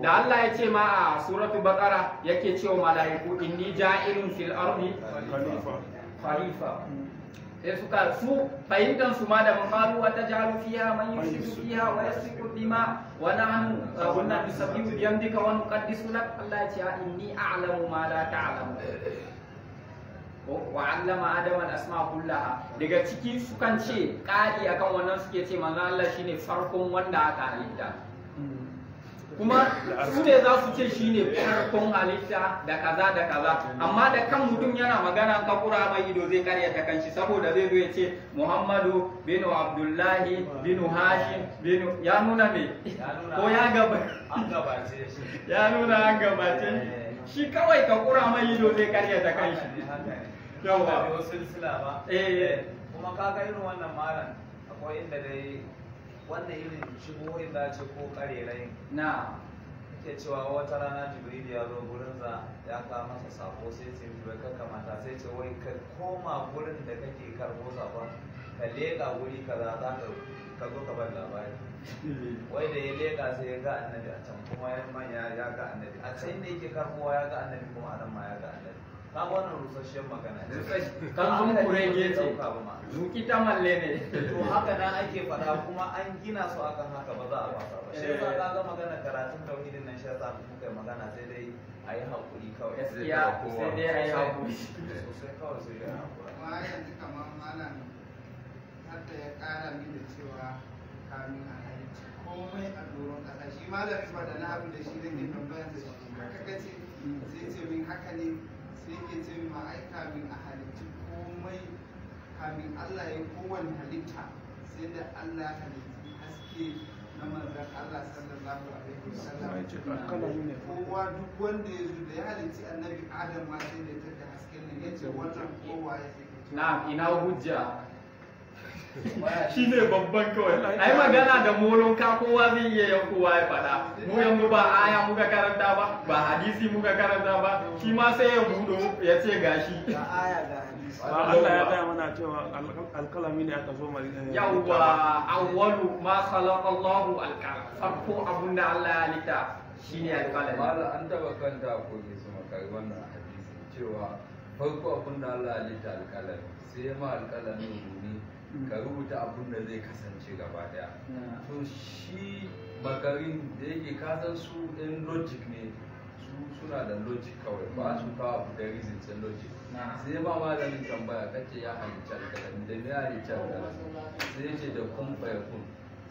da Allah ya ce ma a suratu baqara yake cewa mala'iku inni ja'ilun fil ardi khalifa. Sai suka su fahimtar su ma da qalu wa taj'alu fiha man yufsidu fiha wa yasfiku dima wa nahnu kunna nusabbihu bihamdika wa nuqaddisu lak. Allah ya ce inni a'lamu ma la ta'lamu wa 'allama adama al-asma kullaha. Daga ciki sukan ce ƙari akan wannan suke ce manzo Allah shine farkon wanda aka halitta, kuma su ne za su ce shine farkon halitta da kaza da kaza, amma da kan mutum yana magana ka kura mai ido zai karyata kanshi, saboda zai zo ya ce Muhammadu bin Abdullahi bin Hashim bin, ya nuna me ko ya gaba an gabace shi, ya nuna an gabace shi, kawai ka kura mai ido zai karyata kanshi. Yawa biyo silsila ba. Kuma kaga irin wannan malam akwai inda dai wannan irin shigohin za ce ko karerayin na yake cewa wata rana Jibril ya zo gurinsa ya kawo masa sako, sai ce mishi bai kamata, sai ce wai ka koma gurin da kake karbo sakon ka leƙa guri kaza za ka zo ka bar labari. Wai da ya leƙa sai ya ga annabi a can, kuma ya manya ya ga annabi a can da yake karbowa ya ga annabi, kuma a nan ma ya ga annabi. Ka wannan rusasshiyar magana ce. Kanzon kurege ce, zuki ta malle ne. To haka nan ake faɗa kuma an gina su akan haka, ba za a fasa ba. Shi yasa ka ga magana karatun tauhidin nan, shi yasa muka yi magana sai dai a yi haƙuri kawai. Gaskiya sai dai a yi haƙuri. Sosai kawai sai dai a haƙura. Amma yanzu kamar malam har da ya ƙara min da cewa kamin a halicci komai a doron ƙasa, shi malami ba da na abu da shi nake tambayar sa shi haka kace, sai ce min haka ne, sai ke ce min ma ai kamin a halicci komai, kamin Allah ya kowane halitta sai da Allah ya halicci haske na manzon Allah sallallahu alaihi wasallam. Kowa duk wanda ya zo da ya halicci annabi Adam ma sai da ya tada hasken nan, ya ce wannan kowa ya sai. Na'am, ina hujja shi ne babban kawai. Ai magana da molonka kowa zai iya yankowa ya faɗa. Mu yanzu ba aya muka karanta ba, ba hadisi muka karanta ba, shi ma sai ya budo ya ce gashi. Ga aya ga hadisi. Allah ya gaya mana cewa alkalami ne aka so mai. Yawwa, awwalu ma khalaqa Allahu alqalam. Farko abunda Allah ya halitta shine alqalami. Malam an taba kanta ko ke su makari wannan hadisi cewa farko abunda Allah ya halitta alkalami, sai ma alkalami ne ka rubuta abun da zai kasance gaba daya. To shi makarin da yake kasan su ɗin logic ne, su suna da logic kawai, ba su kawo abu da reason sai logic. Sai ma malamin tambaya kace ya halicci alkalami da me ya halicci alkalami, sai ce da kun fayakun.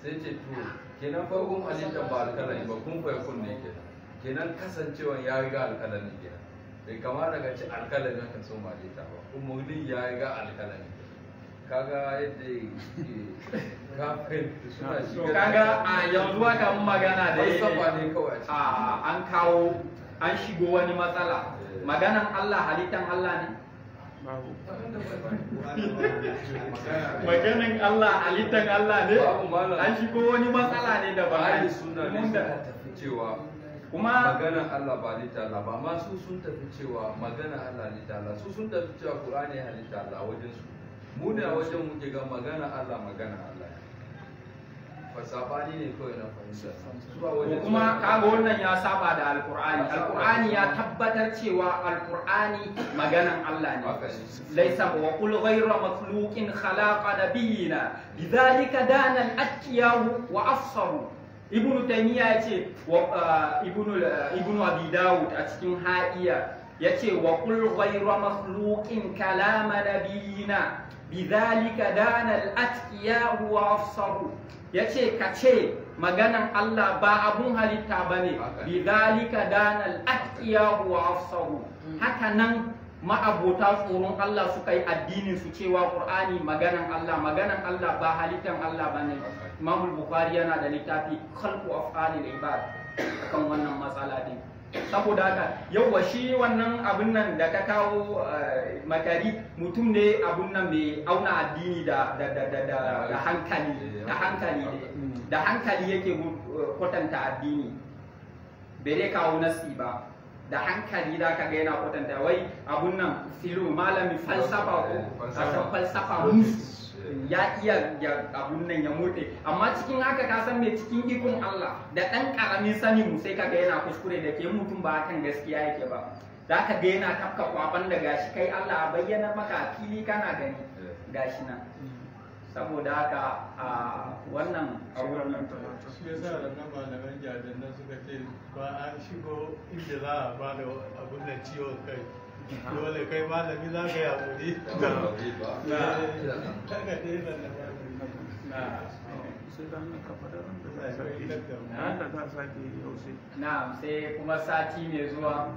Sai ce to kenan farkon halittar ba alkalami ba, kun fayakun ne kenan, kenan kasancewan ya riga alkalami kenan. Bai kamata ka ce alkalami ka so ma halitta ba, umarnin ya riga alkalami. Kaga yadda kafin suna To kaga a yanzu haka mun magana da falsafa ne kawai a an kawo an shigo wani matsala. Maganan Allah halittan Allah ne? Maganan Allah halittan Allah ne? An shigo wani matsala ne da ba ahli sunna ne suka tafi cewa kuma maganan Allah ba halitta Allah ba, amma su sun tafi cewa maganan Allah halitta Allah, su sun tafi cewa Qur'ani halitta Allah wajen su. Mu da wajen muke ga magana Allah magana Allah fa sabani ne kawai na fahimta. Kuma kaga wannan ya saba da alqur'ani. Alqur'ani ya tabbatar cewa alqur'ani maganan Allah ne. Laysa wa qul ghayra makhluqin khalaqa nabiyina bidhalika dana al-atqiyahu wa afsaru. Ibnu Taymiyyah yace wa ibnu Abi Dawud a cikin Ha'iya yace wa qul ghayra makhluqin kalama nabiyina bidhalika dana al-atqiyahu wa afsaru. Yace kace maganan Allah ba abun halitta bane, bidhalika dana al-atqiyahu wa afsaru. Haka nan ma'abota tsoron Allah suka yi addinin su cewa Qur'ani maganan Allah, maganan Allah ba halittan Allah bane. Imam Bukhari yana da littafi Khalqu Af'alil Ibad akan wannan matsala din. Saboda haka yauwa shi wannan abun nan da ka kawo makari mutum ne abun nan mai auna addini da hankali, da hankali ne, da hankali yake kwatanta addini, bai dai kawo nasi ba, da hankali da ka ga yana kwatanta wai abun nan filo malami falsafa ko kasan falsafa musu ya iya abun nan ya motse, amma cikin haka ka san me cikin ikon Allah da ɗan ƙaramin sani mu sai kaga yana kuskure da ke mutum ba kan gaskiya yake ba, za ka ga yana tafka kwaban da gashi kai Allah a bayyana maka a fili kana gani gashi nan. Saboda haka a wannan abun nan shi yasa ranar malaman jajen nan suka ce ba an shigo inda za a ba da abun nan ciwon kai, dole kai malami za ka yi haƙuri. Na'am, sai kuma sati mai zuwa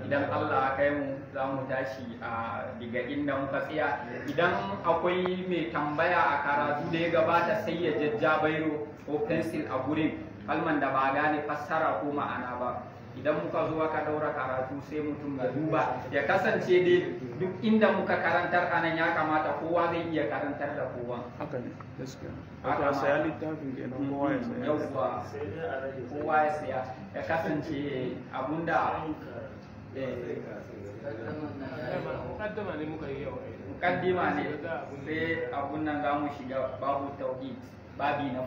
idan Allah ya kai mu za mu tashi a daga inda muka tsaya. Idan akwai mai tambaya a karatu da ya gabata sai ya jajja bairo ko pencil a gurin kalman da ba gane fassara ko ma'ana ba. Idan muka zo aka daura karatu sai mutum ya duba, ya kasance dai duk inda muka karantar anan ya kamata kowa zai iya karantar da kowa. Haka ne, gaskiya. Wato a saya littafin kenan, kowa ya saya. Yawwa, kowa ya saya, ya kasance abunda Mukaddama ne muka yi yau. Mukaddima ne, sai abun nan za mu shiga babu tauhid, babi na